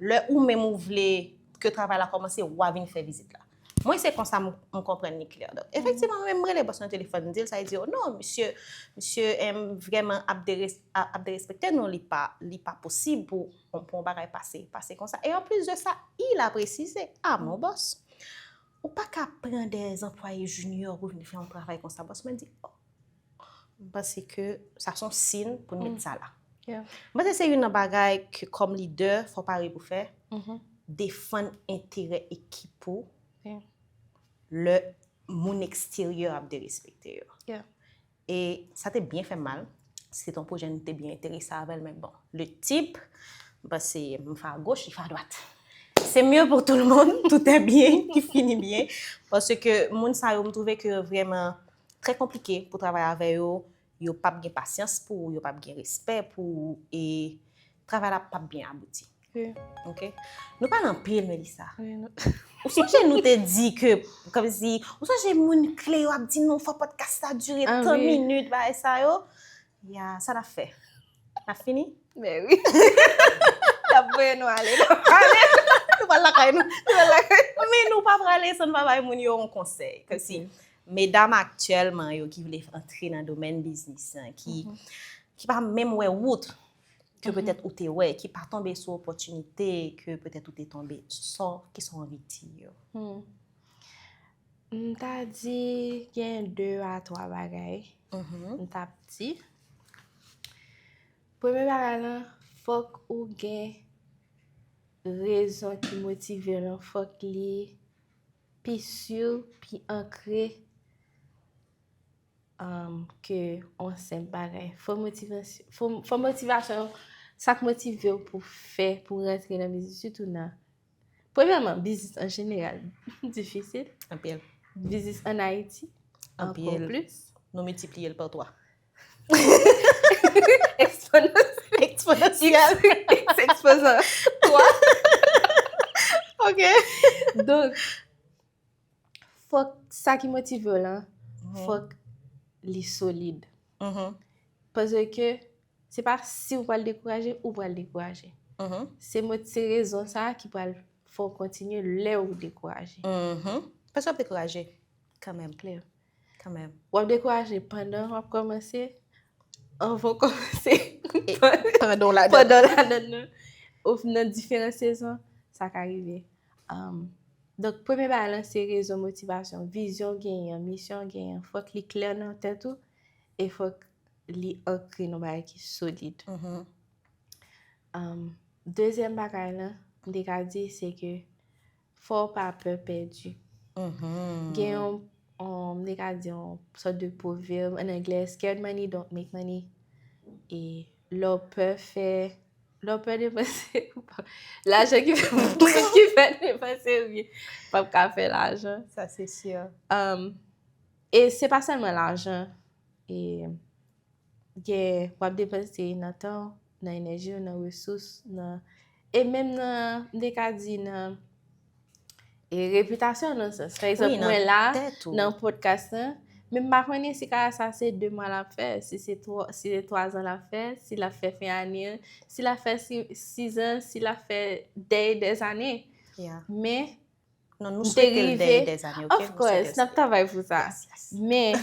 lè ou menm ou vle ke travay la kòmanse, w a vin fè vizit la. Mwen, se konsa m, m konprann li klè. Donk, efektivman, mwen menm, m rele bòs mwen telefòn, m di l sa, li di, "Oh non, misye, misye, em, vrèman ap deres-, a-, ap derespekte nou, li pa, li pa posib pou, pou, pou yon bagay pase, pase konsa." E anplis de sa, il a précisé, "Ah, mon boss, ou pa ka pran de anplwaye junior pou vin fè yon travay konsa, bòs." Mwen di, "Oh, m panse ke sa se yon siy pou n met sa la." M panse se youn nan bagay ke, kòm lidè, fò w pare pou fè, defann enterè ekip ou lè moun eksteryè ap derespekte yo. E sa te byen fè m mal. Se te yon pwojè nou te byen enterese avè l, men bon, le tip, m panse m fè a goch, li fè a dwat. C'est mieux pour tout le monde, tout est bien, qui finit bien. Paske moun sa yo, m twouve ke vrèman trè konplike pou travay avè yo. Yo p ap gen pasyans pou ou, yo p ap gen respè pou ou, e travay la p ap byen abouti. Oke? Nou pale anpil, Melissa. Ou sonje nou te di ke, kòmsi, ou sonje moun kle yo ap di nou fò pòdkas la dire tan minit, bagay sa yo? Ya, sa n ap fè? N ap fini? Men wi. Y ap voye nou ale, n ap ale. Nou pral lakay nou. Nou pral lakay nou. Men nou pa prale san n pa bay moun yo yon konsèy. Kòmsi, medam aktyèlman yo ki vle antre nan domèn biznis lan, ki, ki pa menm wè wout ke petèt ou te wè, ki pa tonbe sou opòtinite ke petèt ou te tonbe, sa, kisa w anvi di yo? M ta di gen de a twa bagay m t ap di. Premye bagay lan, fòk ou gen rezon ki motive w lan, fòk li pi si, pi ankre um, ke yon senp bagay. Fò motivasyon, fò, fò motivasyon, sa k motive w pou fè, pou rantre nan biznis, sitou nan, premyèman, biznis an jeneral, difisil. Anpil. Biznis an Ayiti, ankò plis. Nou miltipliye l pa twa. Eksponansyèl. Eksponansyèl. X, X eksponan twa. Ok. Donk, fòk sa ki motive w lan, fòk li solid. Paske se pa si w pral dekouraje, ou pral dekouraje. Se mo-, se rezon sa a ki pral fè w kontinye lè w dekouraje. Paske w ap dekouraje kanmenm. Klè. Kanmenm. W ap dekouraje pandan w ap kòmanse, anvan w kòmanse, pandan w ladan. Pandan w ladan nan. Nan diferan sezon, sa ka rive. Um, donk, premye bagay lan, se rezon, motivasyon. Vizyon w genyen an, misyon w genyen an, fòk li klè nan tèt ou e fòk li ankre nan bagay ki solid. Um, dezyèm bagay lan, m te ka di, se ke fò w pa pè pèdi. Gen yon, yon, m te ka di yon sòt de pwovèb an anglè, "Scared money don't make money." E lè w pè fè, lè w pè depanse, lajan ki fè, ki fè depanse, wi, p ap ka fè lajan. Sa, se si. Um, e se pa sèlman lajan. E gen, w ap depanse nan tan w, nan enèji w, nan resous, nan, e menm nan, m te ka di nan, e repitasyon w nan sans. Pa egzanp, mwen la, nan pòdkas lan, men m pa konnen si kara sa se de mwa l ap fè, si se twa, si se twa zan l ap fè, si l ap fè fen ane an, si l ap fè si, sizan, si l ap fè dè, dèzane. Men, Non, nou swete l dèyè dèzane, ok? Of course, n ap travay pou sa. Men,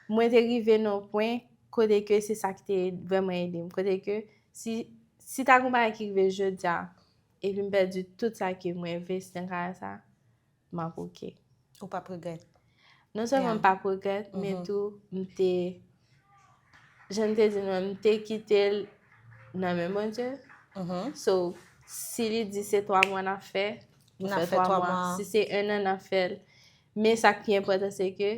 mwen te rive nan yon pwen kote ke se sa ki te vrèman ede m. Kote ke si, si ta gen yon bagay ki rive jodi a, epi m pèdi tout sa ke mwen envesti nan kara sa, m ap ok. Ou p ap regrèt. Non sèlman m p ap regrèt, men tou, m te, jan m te di nou, m te kite l nan men Bondye. So, si li di se twa mwa n ap fè, nou fè twa mwa. Si se en an, n ap fè l. Men sa k pi enpòtan, se ke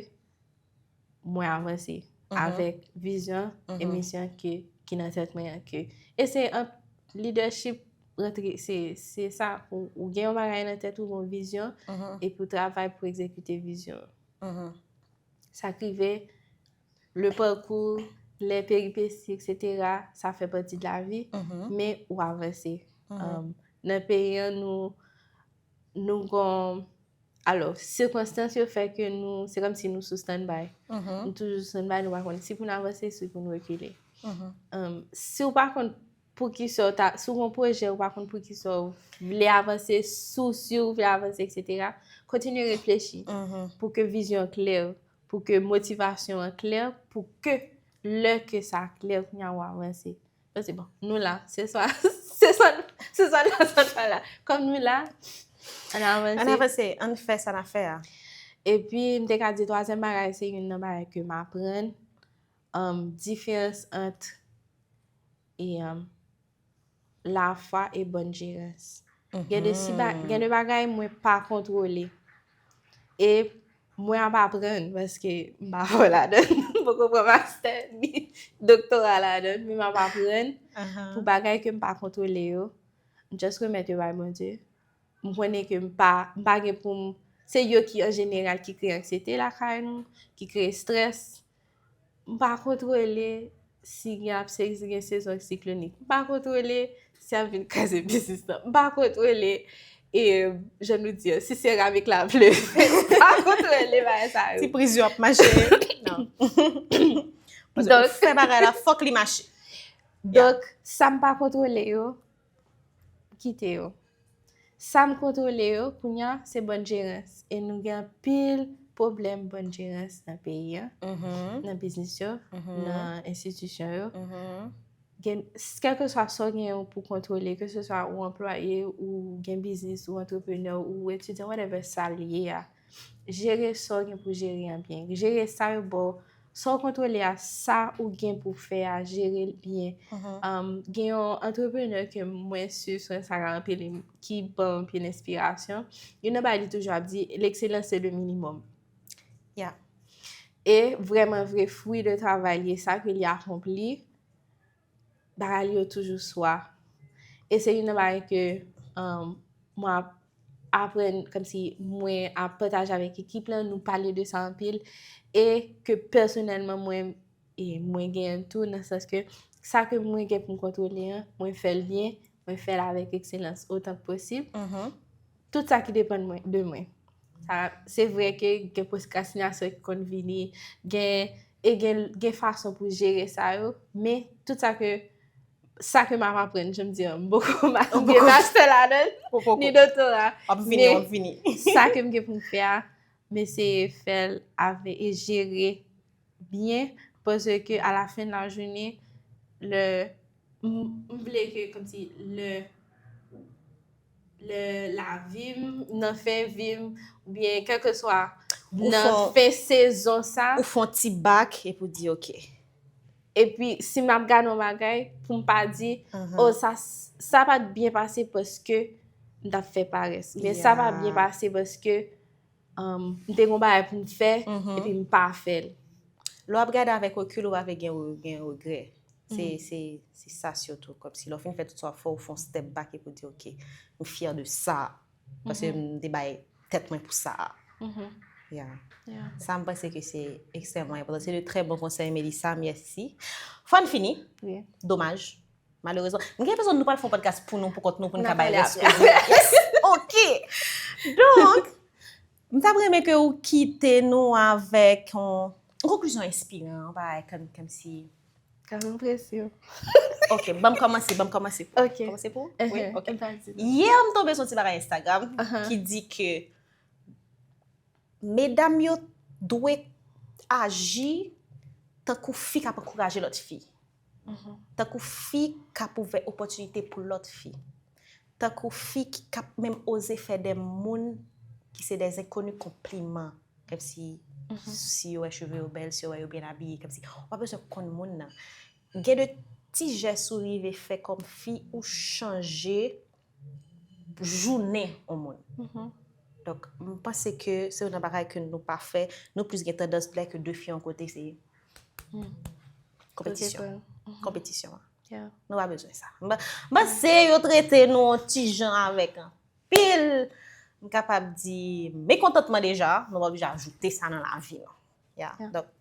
mwen avanse avèk vizyon e misyon ke, ki nan tèt mwen an ke. E se an leadership rantre, se, se sa, ou, ou gen yon bagay nan tèt ou, yon vizyon, epi w travay pou egzekite vizyon an. Sa k rive, le parcours, les péripéties, et cetera, sa fè pati de la vie, men ou avanse. Um, nan peyi an, nou, nou gon, alò, sikonstans yo fè ke nou, se kòmsi nou sou standby. Nou toujou sou standby, nou pa konn si pou n avanse, si pou n rekile. Um, si w pa konn poukisa w ta, si w gon pwojè, ou pa konn poukisa w vle avanse, si w, si w vle avanse, et cetera, kontinye reflechi pou ke vizyon klè, pou ke motivasyon an klè, pou ke lè ke sa klè, kounye a w avanse. Paske bon, nou la, se swa, se swa, se swa la, swa pa la. Kòm nou la, ann avanse. Ann avanse, ann fè sa n ap fè a. Epi, m te ka di twazyèm bagay, se youn nan bagay ke m aprann, um, diferans ant e, um, lafwa e bòn jerans. Gen de si ba, gen de bagay mwen pa kontwole. E mwen ap aprann, paske m pa fò ladan, m poko pran mastè, ni doktora ladan, men m ap aprann pou bagay ke m pa kontwole yo, m just remèt yo bay Bondye. M konnen ke m pa, m pa gen pou m, se yo ki an jeneral ki kreye anksiyete lakay nou, ki kreye strès. M pa kontwole si gen ap, si gen sezon siklonik. M pa kontwole si ap vin kraze biznis lan. M pa kontwole, e, jan nou di, si seramik la ap leve. M pa kontwole bagay sa yo. Ti priz yo ap mache. Non. Donk, fè bagay la, fòk li mache. Donk, sa m pa kontwole yo, kite yo. Sa m kontwole yo, kounye a, se bòn jerans. E nou gen anpil pwoblèm bòn jerans nan peyi a, nan biznis yo, nan enstitisyon yo. Gen, kèlkeswa sa w gen pou kontwole, keseswa ou anplwaye, ou gen biznis, ou antreprenè, ou etidyan, whatever sa l ye a, jere sa w gen pou jere an byen. Jere sa yo ba w, sa w kontwole a, sa ou gen pou fè a, jere l byen. Um, gen yon antreprenè ke mwen swiv sou Instagram anpil, ki ban m anpil enspirasyon. Youn nan bagay li toujou ap di, l'excellence c'est le minimum. Yeah. E vrèman vre, fwi de travay li, sa ke li akonpli, bagay li yo toujou swa. E se youn nan bagay ke, um, mwen ap aprann, kòmsi mwen ap pataje avèk ekip lan, nou pale de sa anpil, e ke pèsonèlman mwen, e mwen genyen l tou, nan sans ke sa ke mwen gen pou m kontwole an, mwen fè l byen, mwen fè l avèk ekselans otan k posib. Tout sa ki depann mwen, de mwen. Sa, se vre ke gen pwokrastinasyon ki konn vini, gen, e gen, gen fason pou jere sa yo, men tout sa ke, sa ke m ap aprann, jan m di an, m poko ma-, m gen mastè ladan l, ni doktora. W ap vini, w ap vini. Sa ke m gen pou m fè a, m eseye fè l avè, e jere byen, paske a la fen de la jounen, lè m, m vle ke, kòmsi, lè, lè lavi m, nan fen vi m, oubyen kèlkeswa nan fen sezon sa, ou fè yon ti bak epi w di, "Ok." Epi, si m ap gade yon bagay, pou m pa di, "Oh, sa, sa pa t byen pase paske m t ap fè parès." Oubyen sa pa byen pase paske um, m te gon bagay pou m fè, epi m pa fè l. Lè w ap gade avèk rekil, ou pa vle gen, gen regrè. Se, se, se sa sitou. Kòmsi lè w fin fè tout sa w fè, ou fè yon step back epi w di, "Ok, m fyè de sa. Paske m te bay tèt mwen pou sa." Yeah. Sa, m panse ke se ekstrèmman enpòtan. Se de trè bon konsèy, Melissa. Mèsi. Fò n fini. Domaj. Malerezman, m gen enpresyon nou pral fè yon podcast pou nou, pou kont nou, pou n ka bay rès koze. Yes! Ok! Donk, m t ap renmen ke ou kite nou avèk yon, yon konklizyon enspiran, yon bagay kòm, kòmsi. Ka m enpresyon. Ok, ban m kòmanse, ban m kòmanse pou ou. Ok. Kòmanse pou ou? Wi, ok. Yè, m tonbe sou yon ti bagay Instagram ki di ke medam yo dwe aji tankou fi k ap ankouraje lòt fi. Tankou fi k ap ouvè opòtinite pou lòt fi. Tankou fi ki, k ap menm oze fè de moun ki se de zenkoni konpliman. Kòmsi, si yo wè cheve yo bèl, si yo wè yo byen abiye, kòmsi, ou pa bezwen konn moun nan. Gen de ti jès ou rive fè kòm fi, ou chanje jounen yon moun. Donk, m panse ke se youn nan bagay ke nou pa fè. Nou plis gen tandans lè ke de fi yon kote, se konpetisyon. Konpetisyon an. Nou pa bezwen sa. M pa, m panse yo trete nou yon ti jan avèk anpil, m kapab di, mekontantman deja, nou pa oblije ajoute sa nan lavi nou. Donk,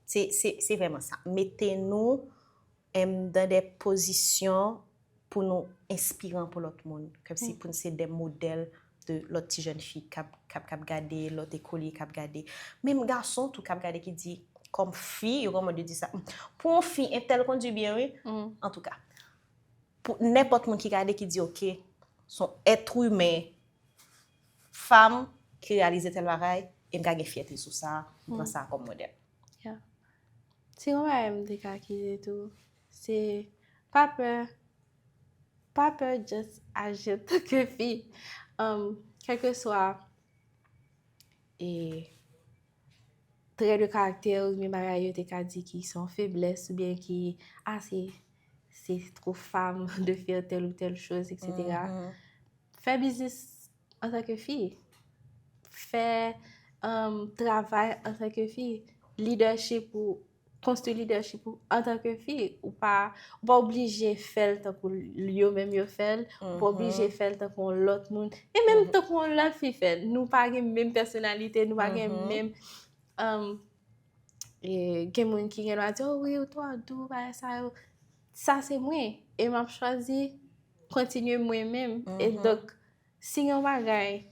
se, se, se vrèman sa. Mete nou em, dan de pozisyon pou nou enspiran pou lòt moun, kòmsi pou n se de modèl de lòt ti jèn fi k ap, k ap, k ap gade, lòt ekolye k ap gade. Menm gason tou k ap gade ki di, kòm fi, yo kòman de di sa. Pou yon fi, entèl kondui byen, wi. Antouka, pou nenpòt moun ki gade, ki di, oke, se yon èt imen, fanm, ki reyalize tèl bagay, e m ka gen fyète sou sa, m pran sa kòm modèl. Yeah. Si yon bagay m te ka kite tou, se pa pè, pa pè just aji antanke fi. Um, kèlkeswa e trè de karaktè oubyen bagay yo te ka di ki se yon feblès oubyen ki a se se tro fanm de fè tèl ou tèl choz, et cetera. Fè biznis antanke fi. Fè um, travay antanke fi. Leadership ou konstwi leadership ou antanke fi. Ou pa ou pa oblije fè l tankou yo menm yo fè l. Ou pa oblije fè l tankou yon lòt moun. E menm tankou yon lòt fi fè l. Nou pa gen menm pèsonalite, nou pa gen menm um, e, gen moun ki gen dwa di, oh wi, ou twò dou, bagay sa yo. Sa se mwen. E m ap chwazi kontinye mwen menm. E donk, si gen yon bagay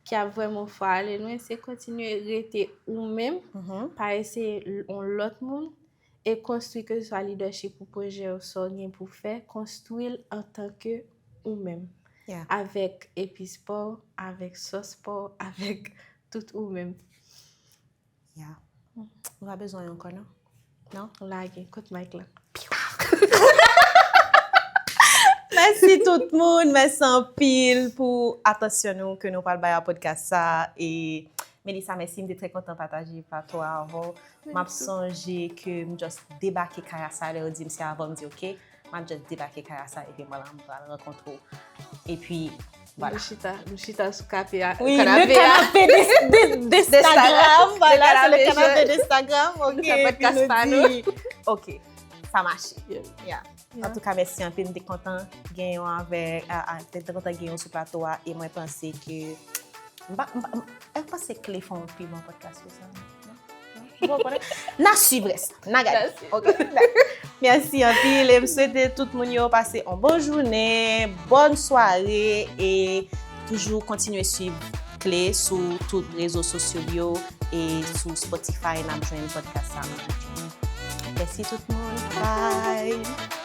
ki ap vrèman fè w ale lwen, se kontinye rete ou menm, pa eseye yon lòt moun, e konstwi ke se swa leadership ou pwojè ou sa w gen pou fè, konstwi l antanke ou menm. Avèk epis pa w, avèk sòs pa w, avèk tout ou menm. Ya. Nou pa bezwen ankò, non? Non? Lage, kout mic la. Mèsi tout moun, mèsi anpil pou atansyon nou ke nou pral bay a podcast sa. E Melissa, mèsi, m te trè kontan pataje plato a avè w. M ap sonje ke m just debake kay a sa, lè yo di m se avè w, m di oke. M ap just debake kay a sa, epi m pral, m pral rankontre w. Epi, vwala. Nou chita, nou chita sou kape a. Wi, le kanape d'Instagram. Vwala, se le kanape d'Instagram. Ok, epi nou di, ok, sa mache. Yeah. Antouka, mèsi anpil. M te kontan gen yon avè, te kontan gen yon sou plato a, e mwen panse ke, m pa, m pa, m pa panse Kle fè yon pi bon podcast ke sa. N a swiv rès la, n a gade. Ok. Mèsi anpil e m swete tout moun yo pase yon bon jounen, bòn sware e toujou kontinye swiv Kle sou tout rezo sosyo yo e sou Spotify n ap jwenn podcast sa. Mèsi tout moun. Bye.